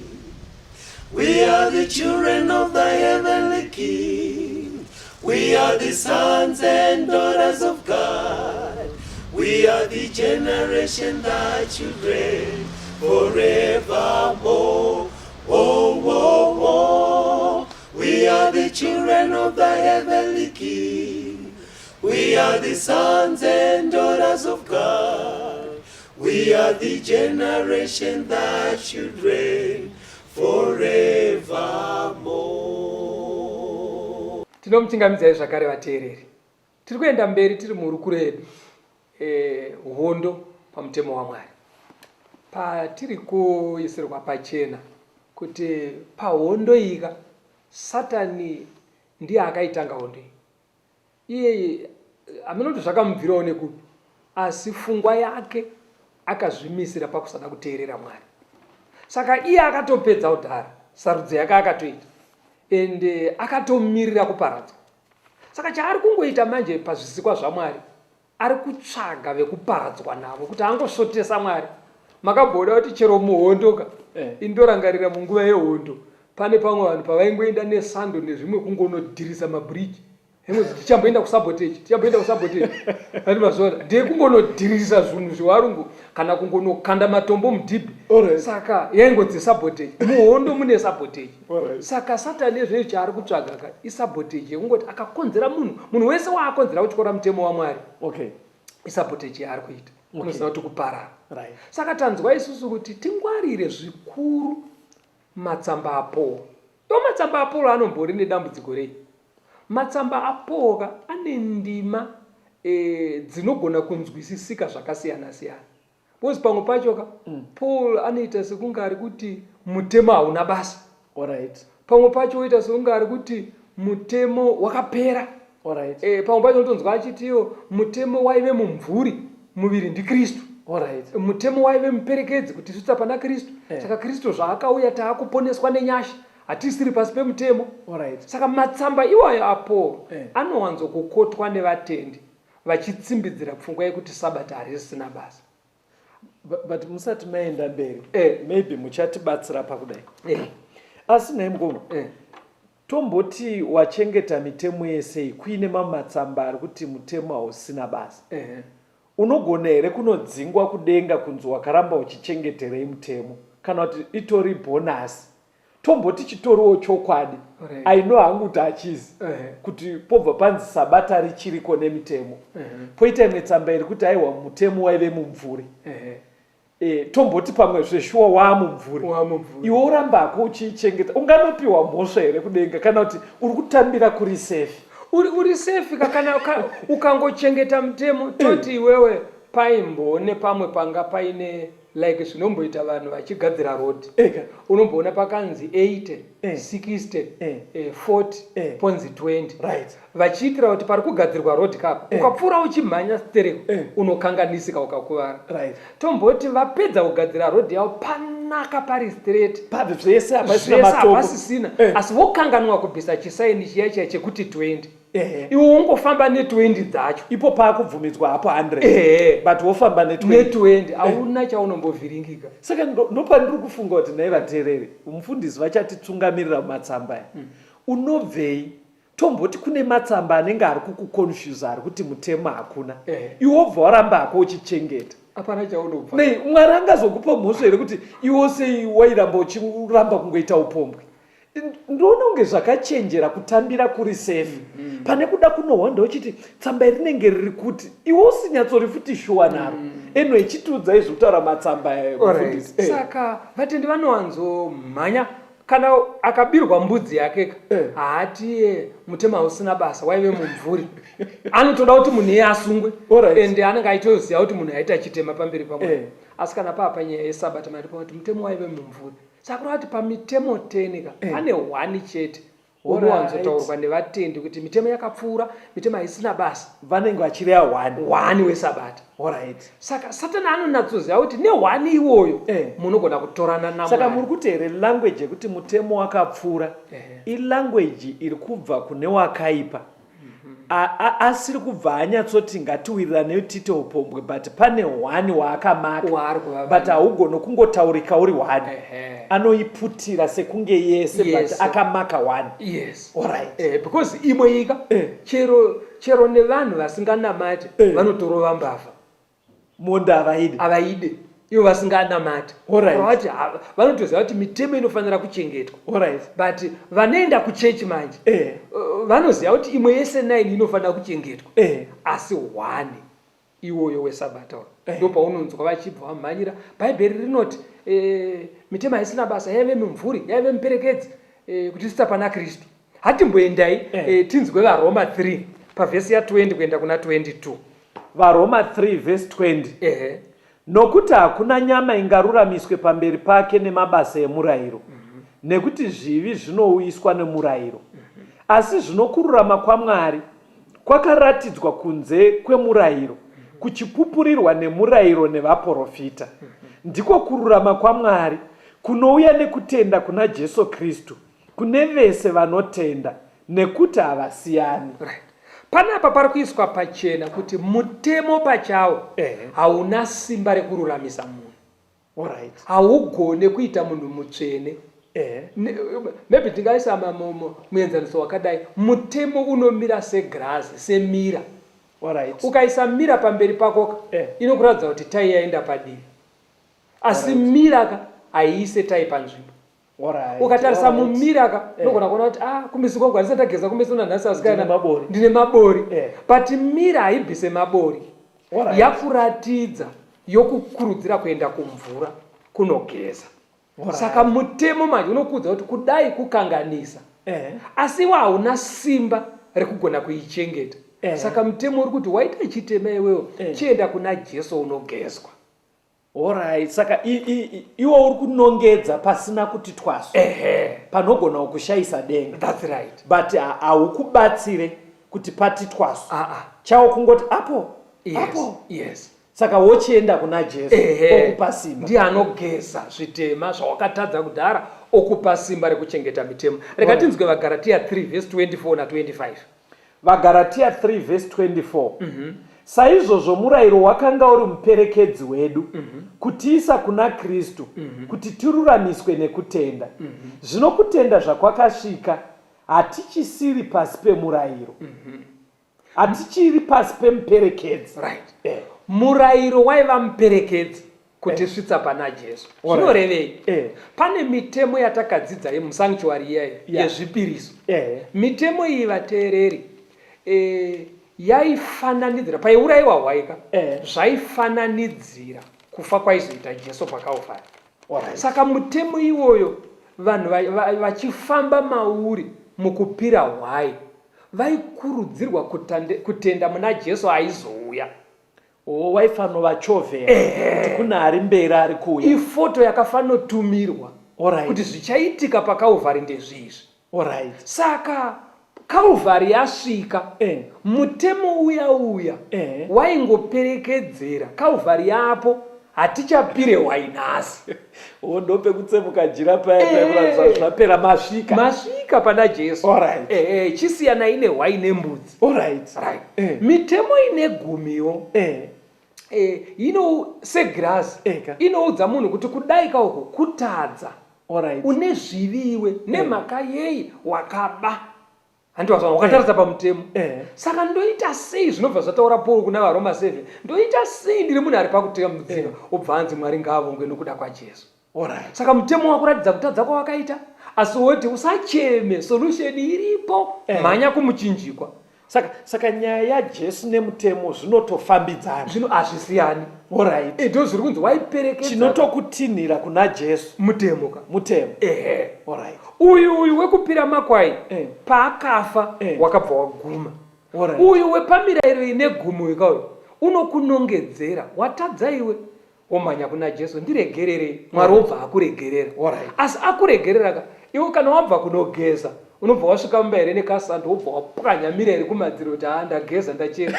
We are the children of the heavenly King. We are the sons and daughters of God. We are the generation that should reign forevermore. Oh, oh, oh. We are the children of the heavenly King. We are the sons and daughters of God. We are the generation that should reign forevermore. Tinomuchingamidzai zvakare vateereri. Tiri kuenda mberi tiri muhurukuro yedu eh, hondo pamutemo waMwari. Patiri kuisirwa pachena kuti pahondo ika Satani ndiye akaitanga hondo iyi. Iye hameno kuti zvakamubvirawo nekupi asi fungwa yake akazvimisira pakusada kuteerera Mwari. Saka iye akatopedza kudhara sarudzo yake akatoita and eh, akatomirira kuparadzwa. Saka chaari kungoita manje pazvisikwa zvaMwari ari kutsvaga vekuparadzwa navo kuti angosvotesa Mwari. Makamboona kuti chero muhondo ka eh. Indorangarira munguva yehondo pane pamwe vanhu pavaingoenda nesando nezvimwe kungonodhirisa mabridge hemwe tichamboenda kusabotage tichamboenda kusabotage ani mazviona ndekungonodhirisa zvinhu zvevarungu kana kungonokanda matombo mudhibhi saka yaingodzi sabotage muhondo mune sabotage saka satani ezvei chaari kutsvaga ka isabotage yekungoti akakonzera munhu munhu wese waakonzera kutyora mutemo wamwari okay. Isabotage yaari kuita unoziva kuti kuparara right. Saka tanzwa isusu kuti tingwarire zvikuru matsamba aPaul. Iwo matsamba aPaul anombori nedambudziko rei? Matsamba aPaul ka ane ndima e, dzinogona kunzwisisika zvakasiyana siyana. Because pamwe pacho ka mm. Paul anoita sekunge ari kuti mutemo hauna basa. Alright. Pamwe pacho oita sekunge ari kuti mutemo wakapera. Alright. E, pamwe pacho unotonzwa achitiwo mutemo waive mumvuri muviri ndiKristu. Alright. Mutemo waive muperekedzi kutisvitsa pana Kristu. Eh. Saka Kristu zvaakauya taakuponeswa nenyasha. Hatisiri pasi pemutemo. Alright. Saka matsamba iwayo aPaul Eh. anowanzokukotwa nevatendi vachitsimbidzira pfungwa yekuti Sabata harisisina basa. But musati maenda mberi Eh. maybe muchatibatsira pakudai. Eh. Asi nhai mukoma, Eh. tomboti wachengeta mitemo yese iyi kuine mamwe matsamba ari kuti mutemo hausina basa. Eh. Unogona here kunodzingwa kudenga kunzi wakaramba uchichengeterei mutemo kana kuti itori bonus? Tomboti chitoriwo chokwadi. Right. I know hangu kuti hachizi. Eh. Kuti pobva panzi sabata richiriko nemitemo. Eh. Poita imwe tsamba iri kuti aiwa mutemo waive mumvuri. Eh. E, tomboti pamwe zveshuwa waamumvuri. Waamumvuri. Iwe uramba hako uchiichengeta. Unganopiwa mhosva here kudenga kana kuti uri kutambira kuri safe? Uri safe ka kana ukangochengeta mutemo toti iwewe paimbone pamwe panga paine like zvinomboita vanhu vachigadzira road. Eka. Unomboona pakanzi 80, Eh. 60, Eh. 40, Eh. ponzi 20. Right. Vachiitira kuti pari kugadzirwa road kapa. Eh. Ukapfuura uchimhanya stereko Eh. unokanganisika ukakuvara. Right. Tomboti vapedza kugadzira road yavo panaka pari straight. Pabve zvese hapasina Zvese matombo. hapasisina. Eh. Asi vokanganwa kubvisa chisaini chiya chiya chekuti 20. Ehe. Iwe wongofamba ne20 dzacho. Ipo paakubvumidzwa hapo 100. Ehe. But wofamba ne20. Ne20 hauna chaunombovhiringika. Saka ndopandiri kufunga kuti nhai vateereri, mufundisi vachatitsungamirira mumatsamba aya. Unobvei? Tomboti kune matsamba anenge ari kukuconfuse ari kuti mutemo hakuna. Ehe. Iwe wobva waramba hako uchichengeta. Hapana chaunobva. Nei Mwari angazokupa mhosva here kuti iwe sei wairamba uchiramba kungoita upombwe? Ndoona kunge zvakachenjera kutambira kuri safe pane kuda kunohwanda uchiti tsamba iri rinenge riri kuti iwe usinyatsori futi shuwa naro. Anyway, chitiudzai zvekutaura matsamba aya, Alright. mufundisi. Saka vatendi vanowanzomhanya kana akabirwa mbudzi yake ka, haati mutemo hausina basa waive mumvuri. Anotoda kuti munhu iye asungwe. Alright. Ende anenge aitoziva kuti munhu aita chitema pamberi paMwari. Asi kana paa panyaya yesabata mari kuti mutemo waive mumvuri. Saka kureva kuti pamitemo 10 ka, pane 1 chete unowanzotaurwa nevatendi kuti mitemo yakapfuura, mitemo haisina basa. Vanenge vachireva 1. 1 wesabata. Alright. Saka Satani anonatsoziva kuti ne1 iwoyo munogona kutorana naMwari. Saka muri kuti here language yekuti mutemo wakapfuura ilanguage iri kubva kune wakaipa? Asiri kubva anyatsoti ngatiwirirane tiite upombwe, but pane 1 waakamaka. Waari kuvava. But haugoni kungotaurika uri 1. Anoiputira sekunge yese, but Yese. akamaka 1. Yes. Alright. Because imwe ika, chero nevanhu vasinganamati vanotorova mbavha. Monda havaide. Havaide. Ivo vasinganamati. Alright. Vati, vanotoziva kuti mitemo inofanira kuchengetwa. Alright. But vanoenda kuchechi manje, vanoziva kuti imwe yese 9 inofanira kuchengetwa. Asi 1 iwoyo wesabata uyu. Ndopaunonzwa vachibva vamhanyira. Bhaibheri rinoti mitemo haisina basa, yaive mimvuri, yaive muperekedzi, kuti tisita pana Kristu. Hatimboendai, tinzwe vaRoma 3 pavhesi ya 20 kuenda kuna 22. VaRoma 3 vhesi 20. Nokuti hakuna nyama ingaruramiswe pamberi pake nemabasa emurayiro, nekuti zvivi zvinouyiswa nemurayiro. Asi zvino kururama kwaMwari kwakaratidzwa kunze kwemurayiro, kuchipupurirwa nemurayiro nevaporofita. Ndiko kururama kwaMwari kunouya nekutenda kuna Jesu Kristu, kune vese vanotenda, nekuti havasiyani. Right. Panapa pari kuiswa pachena kuti mutemo pachawo hauna simba rekururamisa munhu. Alright. Haugone kuita munhu mutsvene. Maybe tingaisa muenzaniso wakadai. Mutemo unomira segirazi, semira. Alright. Ukaisa mira pamberi pako ka, inokuratidza kuti tai yaenda padivi. Asi mira ka haiise tai panzvimbo. Alright, Ukatarisa alright. mumira ka, unogona kuona kuti, kumeso kwangu handisati ndageza kumeso nanhasi asikana. Ndine mabori. Ndine mabori. But mira haibvise mabori. Alright. Yakuratidza yokukurudzira kuenda kumvura kunogeza. Alright. Saka mutemo manje unokuudza kuti kudai kukanganisa. Asi iwe hauna simba rekugona kuichengeta. Saka mutemo uri kuti waita chitema iwewe, chienda kuna Jesu unogezwa. Alright, saka iwe uri kunongedza pasina kuti twasu. Panogona kukushayisa denga. That's right. But haukubatsire kuti pati twasu. Ah. Chawo kungoti apo, Yes, apo. yes. Saka wochienda kuna Jesu okupa simba. Ndiye anogeza zvitema zvawakatadza kudhara okupa simba rekuchengeta mitemo. Rega tinzwe vaGaratia 3 vhesi 24 na 25. VaGaratia 3 vhesi 24. Saizvozvo murayiro wakanga uri muperekedzi wedu kutiisa kuna Kristu, kuti tiruramiswe nekutenda. Zvino kutenda zvakwakasvika, hatichisiri pasi pemurayiro. Hatichiri pasi pemuperekedzi. Right. Murayiro waiva muperekedzi kutisvitsa pana Jesu. Zvinorevei? Pane mitemo yatakadzidza yemusanctuary iyayo yezvipiriso. Mitemo iyi vateereri yaifananidzira paiurayiwa hwaika zvaifananidzira kufa kwaizoita Jesu paKalvari. Saka mutemo iwoyo vanhu vachifamba mauri mukupira hwai vaikurudzirwa kutenda muna Jesu aizouya. Oh, waifanovachovhera kuti kuna ari mberi ari kuuya. Ifoto yakafanotumirwa kuti zvichaitika paKalvari ndezvizvi. Saka Calvary yasvika, mutemo uya uya waingoperekedzera Calvary yapo, hatichapire hwai nhasi. Oh, ndopekutsemuka jira paya paya kuratidza kuti zvapera masvika. Masvika pana Jesu. Alright. Chisiyanai nehwai nembudzi. Alright. Right. Mitemo ine gumiwo. Ino segirazi inoudza munhu kuti kudaika uku kutadza. Alright. Une zvivi iwe nemhaka yei wakaba. Hanti wazwa wakatarisa pamutemo. Saka ndoita sei zvinobva zvataura Paul kuna vaRoma 7. Ndoita sei ndiri munhu ari pakutambudzika. Obva anzi Mwari ngaavongwe nokuda kwaJesu. Alright. Saka mutemo wakuratidza kutadza kwawakaita asi woti usacheme solution iripo mhanya kumuchinjikwa. Saka, saka nyaya yaJesu nemutemo zvinotofambidzana. Zvino hazvisiyani. Alright. Eh, ndozviri kunzi waiperekedza. Chinotokutinhira kuna Jesu. Mutemo ka. Mutemo. Ehe. Alright. Uyu uyu wekupira makwai eh. Paakafa eh. Wakabva waguma. Alright. Uyu wepamirayiro ine gumo ka uyu unokunongedzera watadza iwe. Womhanya kuna Jesu, ndiregererei. Mwari wobva akuregerera. Alright. Asi akuregerera ka, iwe kana wabva kunogeza, unobva wasvika mumba here nekasando wobva wapwanya mira iri kumadziro kuti haa ndageza ndachena.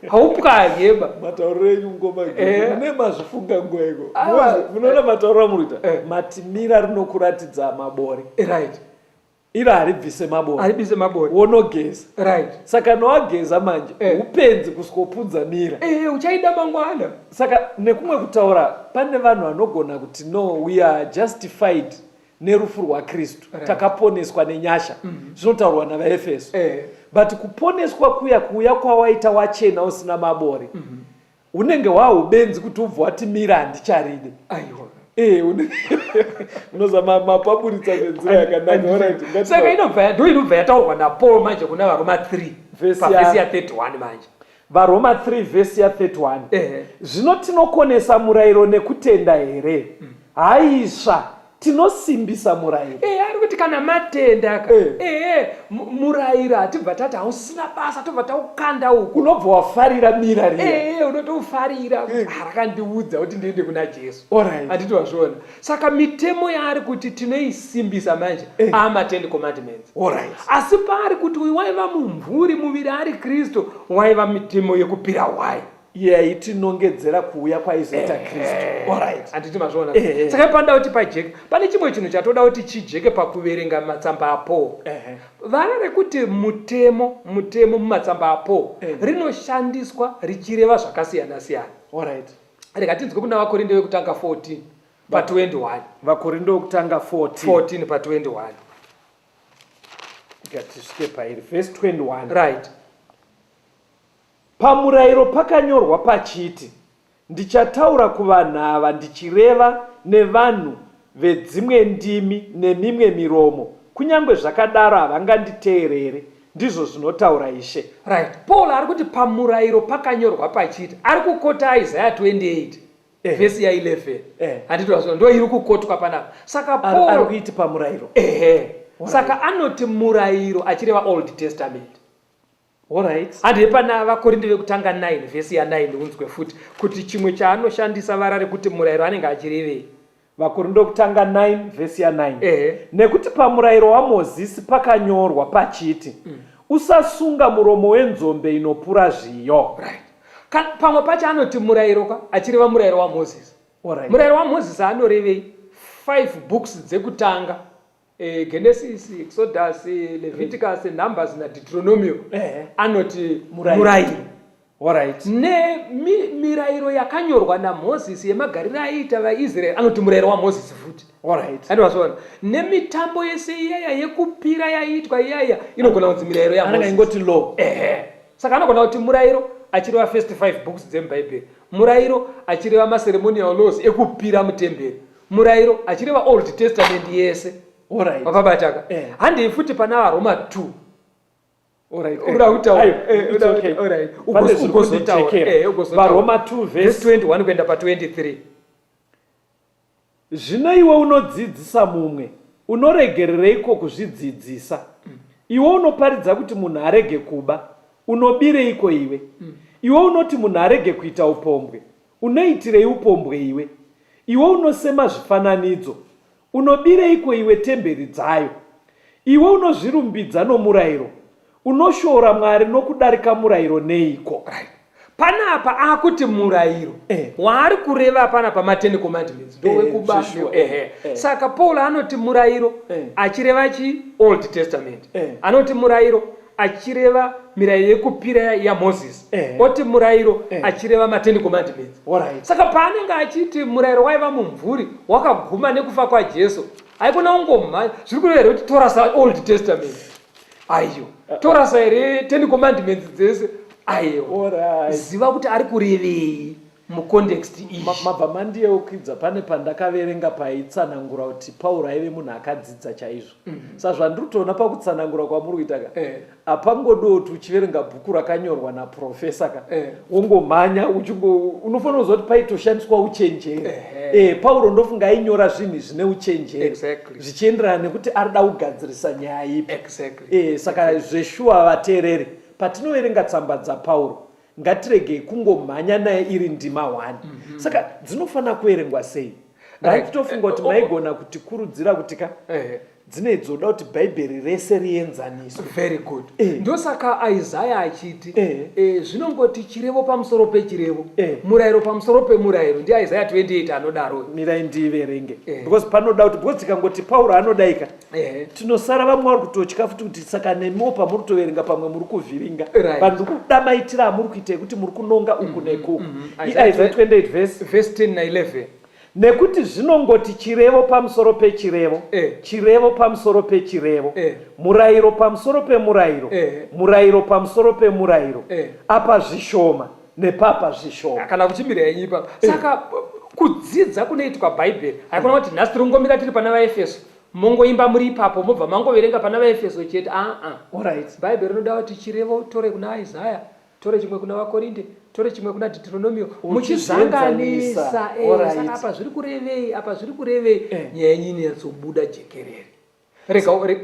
Haupwanye ba. Matauriro enyu mukoma mune mazvifunga nguva iko. Munoona matauriro amuri kuita? Mati mira rinokuratidza mabori. Right. Iro haribvise mabori. Haribvise mabori. Wonogeza. Right. Saka kana wageza manje eh. Upenzi kusikopunza mira. Eh, uchaida mangwana. Saka nekumwe kutaura pane vanhu vanogona kuti no we are justified nerufu rwaKristu. Right. Takaponeswa nenyasha. Zvinotaurwa navaEfeso. Eh. But kuponeswa kuya kuuya kwawaita wachena usina mabori. Unenge wahubenzi kuti ubva wati mira handicharide. Aiwa. Eh, unoza mapaburitsa nenzira yakanaka. Saka inobva ndo inobva yataurwa naPaul manje kuna vaRoma 3 pavhesi ya 31 manje. VaRoma 3 vhesi ya 31. Zvino tinokonesa murayiro nekutenda here? Haisva. Tinosimbisa murayiro. Ehe, ari kuti kana matenda ka. Ehe, murayiro hatibva tati hausina basa tobva taukanda uku. Unobva wafarira mira riya. Ehe, unotoufarira kuti ah, rakandiudza kuti ndiende kuna Jesu. Alright. Handiti wazviona. Saka mitemo yaari kuti tinoisimbisa manje ama Ten Commandments. Alright. Asi paari kuti uyu waiva mumvuri muviri ari Kristu waiva mitemo yekupira hwai. Yaitinongedzera kuuya kwaizoita Kristu. Alright. Handiti mazviona? Saka panoda kuti pajeke. Pane chimwe chinhu chatoda kuti chijeke pakuverenga matsamba aPaul. Vara rekuti mutemo, mutemo mumatsamba aPaul rinoshandiswa richireva zvakasiyana siyana. Alright. Rega tinzwe kuna vaKorinde vekutanga 14 pa 21. VaKorinde vekutanga 14. 14 pa 21. Ngatisvike pairi verse 21. Right. Pamurayiro pakanyorwa pachiti, Ndichataura kuvanhu ava ndichireva nevanhu vedzimwe ndimi nemimwe miromo, kunyange zvakadaro havanganditeerere, ndizvo zvinotaura Ishe. Right. Paul ari kuti pamurayiro pakanyorwa pachiti, ari kukota Isaiah 28 vhesi ya 11. Handiti wazviona, ndo iri kukotwa panapa. Saka Paul ari kuiti pamurayiro. Ehe. Saka anoti murayiro achireva Old Testament. Alright. Handei pana vaKorinde vekutanga 9 vhesi ya 9 unzwe futi kuti chimwe chaanoshandisa vara rekuti murayiro anenge achirevei. VaKorinde vekutanga 9 vhesi ya 9. Ehe. Nekuti pamurayiro waMozisi pakanyorwa pachiti, Usasunga muromo wenzombe inopura zviyo. Right. Pamwe pacho anoti murayiro ka achireva murayiro waMozisi. Murayiro waMozisi anorevei? Five books dzekutanga eh, Genesis, Exodus, Leviticus, Numbers naDeuteronomio anoti murayiro. Alright. Nemirayiro yakanyorwa naMozisi yemagariro aiita vaIsraeri anoti murayiro waMozisi futi. Alright. Andivazviona. Nemitambo yese iyaya yekupira yaiitwa iyaya inogona kunzi mirayiro yaMozisi. Anenge ingoti law. Ehe. Saka anogona kuti murayiro achireva first five books dzemuBhaibheri. Murayiro achireva maceremonial laws ekupira mutemberi. Murayiro achireva Old Testament yese. Alright. Wapabataka. Eh. Handei futi pana vaRoma 2. Alright. Unoda kutaura. Ayo, Eh, it's unoda okay. kuti- alright. Pane zviri Ugozotaura. kundichekera. Eh, ugozotaura. VaRoma 2 Verse verse 21 kuenda pa 23. Zvino iwe unodzidzisa mumwe, unoregerereiko kuzvidzidzisa? Iwe unoparidza kuti munhu arege kuba, unobireiko iwe? Iwe unoti munhu arege kuita upombwe, unoitirei upombwe iwe? Iwe unosema zvifananidzo, unobireiko iwe temberi dzayo? Iwe unozvirumbidza nomurayiro, unoshoora Mwari nokudarika murayiro neiko? Right. Panapa akuti murayiro Eh. waari kureva panapa maten commandments ndowekuba Eh, zveshuwa, ehe. eh. Saka Paul anoti murayiro Eh. achireva chi Old Testament. Eh. Anoti murayiro achireva mirayiro yekupira yaMoses. Eh. Oti murayiro Eh. achireva maten commandments. Alright. Saka paanenge achiti murayiro waiva mumvuri wakaguma nekufa kwaJesu, haikona kungomhanya zviri kureva here kuti torasa Old Testament? Aiyo. Torasa here Ten Commandments dzese? Aiyo. Alright. Ziva kuti ari kurevei mucontext iyi. Mabva mandiyeukidza pane pandakaverenga paitsanangura kuti Pauro aive munhu akadzidza chaizvo. Saka zvandiri kutoona pakutsanangura kwamuri kuita ka Eh. hapangodiwo kuti uchiverenga bhuku rakanyorwa naprofesa ka Eh. wongomhanya uchingo unofanira kuziva kuti paitoshandiswa uchenjeri. Ehe. Eh, Pauro ndofunga ainyora zvinhu zvine uchenjeri Exactly. zvichienderana nekuti arida kugadzirisa nyaya ipi. Exactly. Saka zveshuwa vateereri, patinoverenga tsamba dzaPauro ngatiregei kungomhanya naye iri ndima 1. Saka dzinofanira kuverengwa sei? Ndaitofunga kuti maigona kutikurudzira kuti ka dzine dzoda kuti Bhaibheri rese rienzaniswe. Very good. Eh. Ndosaka Isaya achiti Eh. zvinongoti chirevo pamusoro pechirevo, Eh. murayiro pamusoro pemurayiro. Ndi Isaya 28 anodaro. Mirai ndiiverenge. Eh. Because panoda kuti because tikangoti Pauro anodaika Eh. tinosara vamwe vari kutotya futi kuti saka nemiwo pamuri kutoverenga pamwe muri kuvhiringa. Right. Vanhu ndiri kuda maitiro amuri kuita ekuti muri kunonga uku nekuku. Isaiah Isaiah 28 verse Verse 10 na 11. Nekuti zvinongoti chirevo pamusoro pechirevo, Eh. chirevo pamusoro pechirevo, Eh. murayiro pamusoro pemurayiro, Eh. murayiro pamusoro pemurayiro, Eh. apa zvishoma nepapa zvishoma. Kana kuchimbira yenyu ipapa. Saka kudzidza kunoitwa Bhaibheri haikona kuti nhasi tiri kungomira tiri pana vaEfeso mongoimba muri ipapo mobva mangoverenga pana vaEfeso chete. Aa. Alright. Bhaibheri rinoda kuti chirevo tore kuna Isaya, tore chimwe kuna vaKorinte, tore chimwe kuna Deuteronomio, Uchizvienzanisa. muchizanganisa. Alright. Saka apa zviri kurevei, apa zviri kurevei, Eh. nyaya yenyu inonyatsobuda jekerere. Rega, re,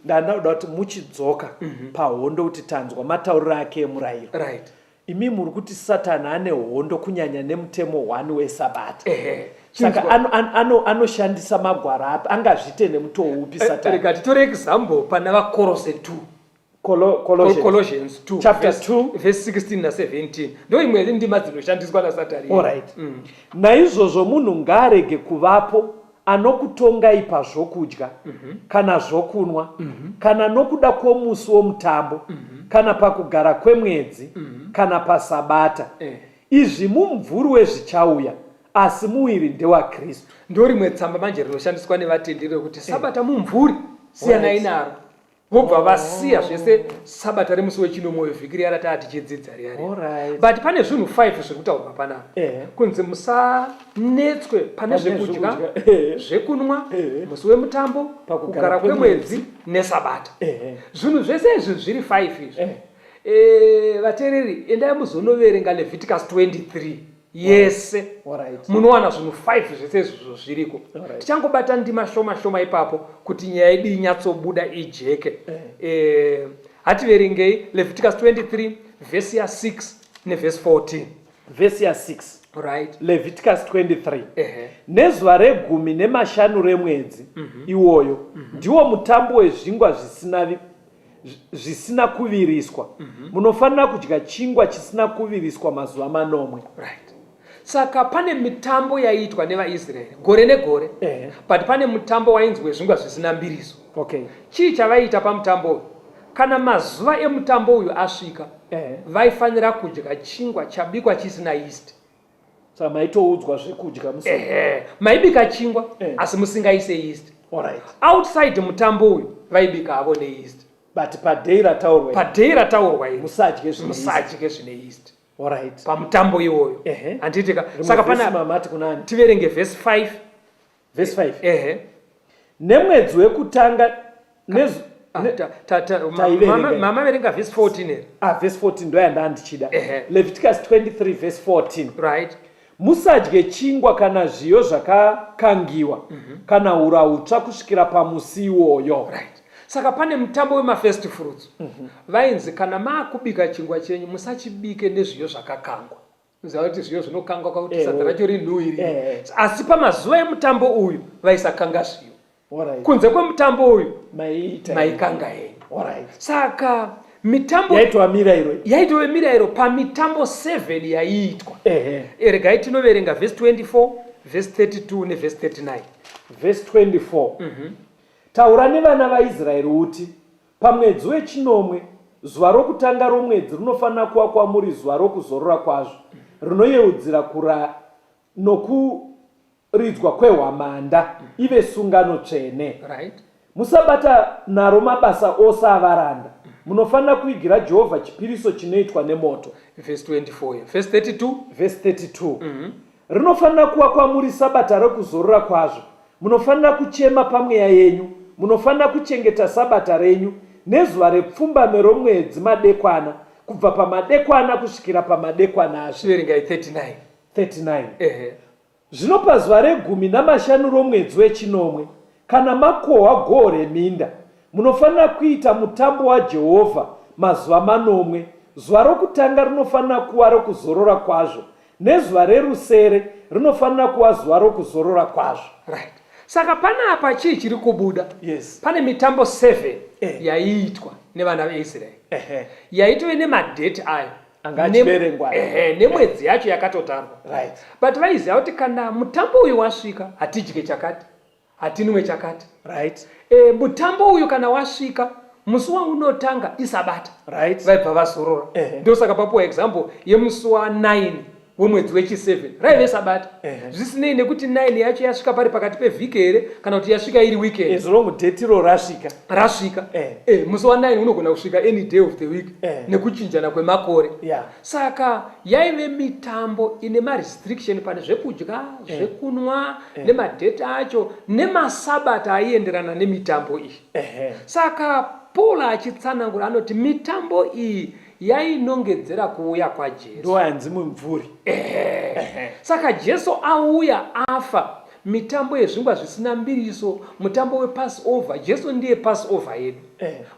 Ndanda kuda kuti muchidzoka pahondo kuti tanzwa matauriro ake emurayiro. Right. Imi muri kuti Satani ane hondo kunyanya nemutemo 1 weSabata. Ehe. Saka Chinzwa. anoshandisa magwaro api? Angazviite nemutoo upi Satani? Rega titore example pana vaKorose 2. Colossians. Colossians 2 Chapter verse, 2. verse 16 na 17 ndo imwe ndima dzinoshandiswa naSatani. Alright. Naizvozvo munhu ngaarege kuvapo anokutongai pazvokudya kana zvokunwa kana nokuda kwomusi womutambo kana pakugara kwemwedzi kana pasabata. Izvi mumvuri wezvichauya, asi muviri ndewaKristu. Ndo rimwe tsamba manje rinoshandiswa nevatendi rekuti sabata mumvuri, siyanai naro. Vobva vasiya zvese sabata remusi wechinomwe wevhiki riya rataa tichidzidza riya riya. Alright. But pane zvinhu 5 zviri kutaurwa panapa. Kunzi musanetswe pane Pane zvekudya, zvekudya, zvekunwa, musi wemutambo, Pakugara kugara kwemwedzi. kwemwedzi nesabata. Zvinhu zvese izvi zviri 5 izvi. Vateereri, endai muzonoverenga Leviticus 23 yese. Alright. Munowana zvinhu 5 zvese izvozvo zviriko. Alright. Tichangobata ndima shoma shoma ipapo kuti nyaya yedu inyatsobuda ijeke. Hativerengei Leviticus 23 verse ya 6 neverse 14. Verse ya 6. Right. Leviticus 23. Ehe. Nezuva regumi nemashanu remwedzi iwoyo ndiwo mutambo wezvingwa zvisina zvisina kuviriswa. Munofanira kudya chingwa chisina kuviriswa mazuva manomwe. Right. Saka pane mitambo yaiitwa nevaIsraeri gore negore. But pane mutambo wainzi wezvingwa zvisina mbiriso. Chii chavaiita pamutambo uyu? Kana mazuva emutambo uyu asvika, vaifanira kudya chingwa chabikwa chisina yeast. Saka maitoudzwa zvekudya musi. Ehe, maibika chingwa asi musingaise yeast. Alright. Outside mutambo uyu vaibika havo neyeast. But paday rataurwa. Paday rataurwa iri. Musadye zvine yeast. Musadye zvine yeast. Alright. Pamutambo iwoyo. Ehe. Handiti ka. Saka pana mamati kunani? Tiverenge verse 5. Verse 5. Ehe. Nemwedzi wekutanga ah, mama verenga verse 14 here? Ah, verse 14 ndoyandanga ndichida. Leviticus 23 verse 14. Right. Musadye chingwa kana zviyo zvakakangiwa kana hura hutsva kusvikira pamusi iwoyo. Right. Saka pane mutambo wemafirst fruits. Vainzi kana maakubika chingwa chenyu musachibike nezviyo zvakakangwa. Unoziva kuti zviyo zvinokangwa kwakuti sadza racho rinhuwirire. Asi pamazuva emutambo uyu vaisakanga zviyo. Alright. Kunze kwemutambo uyu Maiita maikanga henyu. Alright. Saka mitambo Yaitova mirairo. Yaitove mirairo pamitambo 7 yaiitwa. Ehe. Regai tinoverenga verse 24, verse 32 neverse 39. Verse 24. Taura nevana vaIsraeri uti, Pamwedzi wechinomwe, zuva rokutanga romwedzi rinofanira kuva kwamuri zuva rokuzorora kwazvo, rinoyeudzira kura nokuridzwa kwehwamanda, ive sungano tsvene. Right. Musabata naro mabasa ose avaranda. Munofanira kuvigira Jehovha chipiriso chinoitwa nemoto. Verse 24 iyo. Verse 32. Verse 32. Rinofanira kuva kwamuri sabata rokuzorora kwazvo. Munofanira kuchema pamweya yenyu. Munofanira kuchengeta sabata renyu nezuva repfumbamwe romwedzi madekwana, kubva pamadekwana kusvikira pamadekwanazve. Chiverengai 39. 39. Ehe. Zvino pazuva regumi namashanu romwedzi wechinomwe, kana makohwa goho reminda, munofanira kuita mutambo waJehovha mazuva manomwe, zuva rokutanga rinofanira kuva rokuzorora kwazvo, nezuva rerusere rinofanira kuva zuva rokuzorora kwazvo. Right. Saka panapa chii chiri kubuda? Yes. Pane mitambo 7 yaiitwa nevana veIsraeri. Yaitove nemadheti ayo. Anga achiverengwa. Ehe, nemwedzi yacho yakatotarwa. Right. But vaiziva kuti kana mutambo uyu wasvika hatidye chakati, hatinwe chakati. Right. E, mutambo uyu kana wasvika musi waunotanga isabata. Right. Vaibva vazorora. Ndosaka papuwa example yemusi wa 9 wemwedzi wechi7 raive sabata. Zvisinei nekuti 9 yacho yasvika pari pakati pevhiki here kana kuti yasvika iri weekend. As long date iro rasvika. Rasvika. Eh, musi wa 9 unogona kusvika any day of the week nekuchinjana kwemakore. Saka yaive mitambo ine marestriction pane zvekudya, zvekunwa, nemadate acho nemasabata aienderana nemitambo iyi. Saka Paul achitsanangura anoti mitambo iyi yainongedzera kuuya kwaJesu. Ndoyanzi mumvuri. Ehe. Saka Jesu auya afa, mitambo yezvingwa zvisina mbiriso, mutambo wePassover, Jesu ndiye Passover yedu.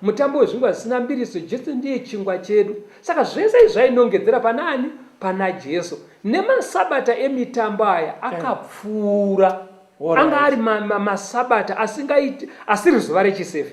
Mutambo wezvingwa zvisina mbiriso, Jesu ndiye chingwa chedu. Saka zvese izvi zvainongedzera pana ani? Pana Jesu. Nemasabata emitambo aya akapfuura. Anga ari masabata asingaiti asiri zuva rechi7.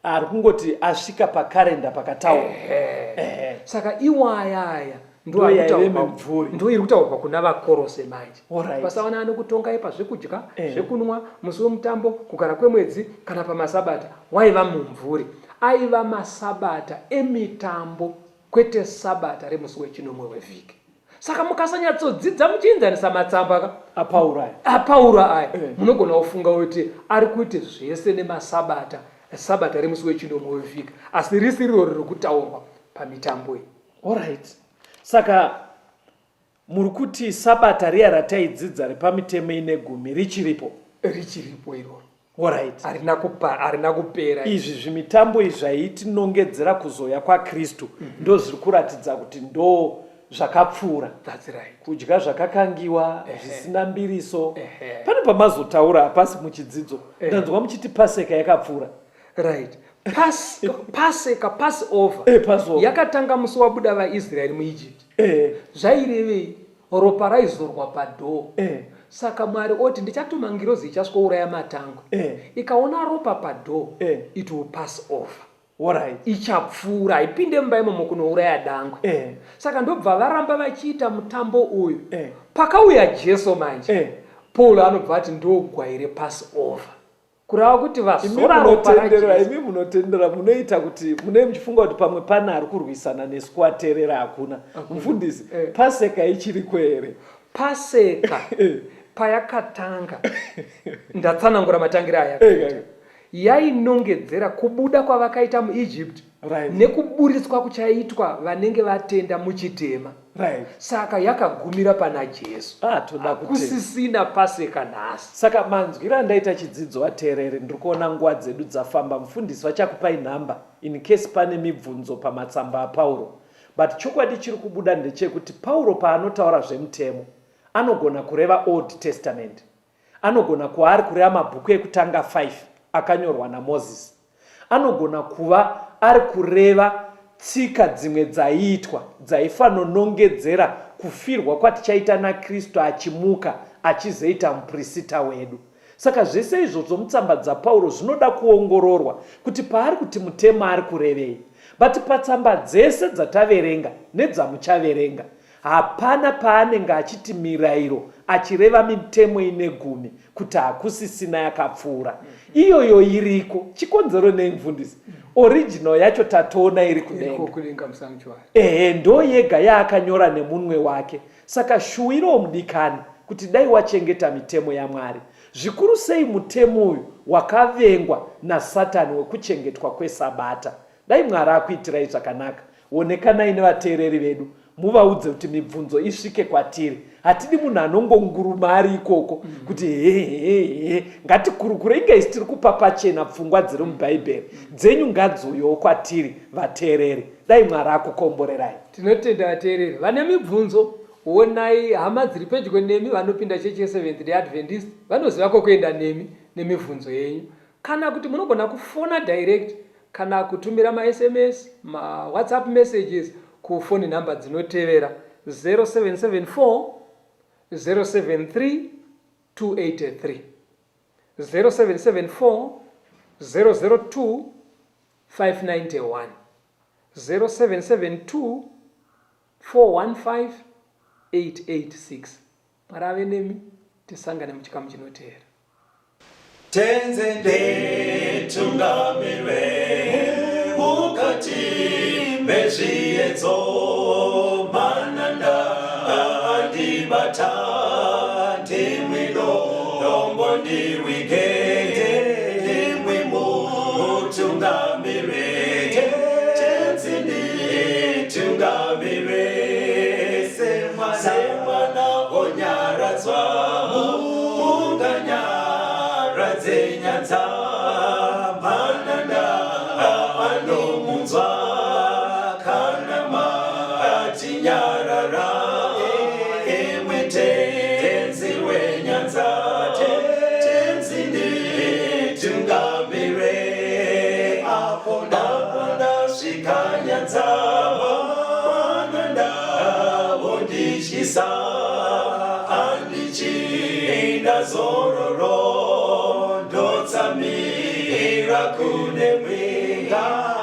Ari kungoti asvika pakarenda pakataurwa. Ehe. Saka iwaya aya ndo yaive mimvuri. Ndo iri kutaurwa kuna vaKorose manje. Alright. Pasawana anokutongai pazvekudya, zvekunwa, musi wemutambo, kugara kwemwedzi kana pamasabata. Waiva mumvuri. Aiva masabata emitambo kwete sabata remusi wechinomwe wevhiki. Saka mukasanyatsodzidza muchienzanisa matsamba ka aPauro aya, aPauro aya munogona kufunga kuti ari kuti zvese nemasabata, sabata remusi wechinomwe wevhiki, asi risiriro riri kutaurwa pamitambo iyi. Alright. Saka muri kuti sabata riya rataidzidza repamitemo ine gumi richiripo? Richiripo iroro. Alright. Harina kupa, harina kupera. Izvi zvimitambo izvi zvaitinongedzera kuzouya kwaKristu ndozviri kuratidza kuti ndo zvakapfuura. That's right. Kudya zvakakangiwa, zvisina mbiriso. Pane pamazotaura hapasi muchidzidzo. Ndanzwa muchiti Paseka yakapfuura. Right. Pas, Paseka, Passover. Passover. Yakatanga musi wabuda vaIsraeri muEgypt. Zvairevei? Ropa raizorwa padoor. Saka Mwari oti ndichatuma ngirozi ichasvikouraya matangwe. Ikaona ropa padoor, it will pass over. Alright. Ichapfuura, haipinde mumba imomo kunouraya dangwe. Saka ndobva varamba vachiita mutambo uyu. Pakauya Jesu manje, Paul anobva ati ndogwai rePassover. Kureva kuti Imi vazora ropa munotendera, raJesu. imi munotendera, munoita kuti mune muchifunga kuti pamwe pane ari kurwisana nesu kuaterera hakuna. Mufundisi, Paseka ichiriko here? Paseka payakatanga, ndatsanangura matangiro ayakaita. Yainongedzera kubuda kwavakaita muEgypt nekuburitswa kuchaitwa vanenge vatenda muchitema. Saka yakagumira pana Jesu. Ah, toda kutenda. Hakusisina Paseka nhasi. Saka manzwiro andaita chidzidzo vateereri, ndiri kuona nguva dzedu dzafamba. Mufundisi vachakupai nhamba in case pane mibvunzo pamatsamba aPauro. But chokwadi chiri kubuda ndechekuti Pauro paanotaura zvemutemo, anogona kureva Old Testament. Anogona kuva ari kureva mabhuku ekutanga 5 akanyorwa naMozisi. Anogona kuva ari kureva tsika dzimwe dzaiitwa dzaifanonongedzera kufirwa kwatichaita naKristu achimuka achizoita muprisita wedu. Saka zvese izvozvo mutsamba dzaPauro zvinoda kuongororwa kuti paari kuti mutemo ari kurevei. But patsamba dzese dzataverenga nedzamuchaverenga, Hapana paanenge achiti mirayiro achireva mitemo ine gumi kuti hakusisina yakapfuura. Iyoyo iriko. Chikonzero nei mufundisi? Original yacho tatoona iri kudenga. Iriko kudenga musanctuary. Ehe, ndo yega yaakanyora nemunwe wake. Saka shuwirawo mudikani kuti dai wachengeta mitemo yaMwari. Zvikuru sei mutemo uyu wakavengwa naSatani wekuchengetwa kweSabata. Dai Mwari akuitirai zvakanaka. Wonekanai nevateereri vedu muvaudze kuti mibvunzo isvike kwatiri. Hatidi munhu anongonguruma ari ikoko kuti hehehehe. Ngatikurukure inga isu tiri kupa pachena pfungwa dziri muBhaibheri. Dzenyu ngadziuyewo kwatiri vateereri. Dai Mwari akukomborerai. Tinotenda vateereri. Vane mibvunzo, wonai hama dziri pedyo nemi vanopinda chechi yeSeventh Day Adventist vanoziva kwekuenda nemi nemibvunzo yenyu. Kana kuti munogona kufona direct kana kutumira maSMS, maWhatsApp messages kufoni nhamba dzinotevera 0774 073 283, 0774 002 591, 0772 415 886. Mwari ave nemi, tisangane muchikamu chinoteera. Tenzi nditungamirwe mukati mezviedzo mananda andibata ndimwi dombo ndirwige ndimwi mutungamire Tenzi nditungamire semwana onyaradzwa Unganyaradze nyanza mananda anomunzwa kana matinyarara imwe tenzi wenyanza tenzi nditungamire apo ndasvika nyanza mananda vondityisa Andichida zororo ndotsamira kune mwenga.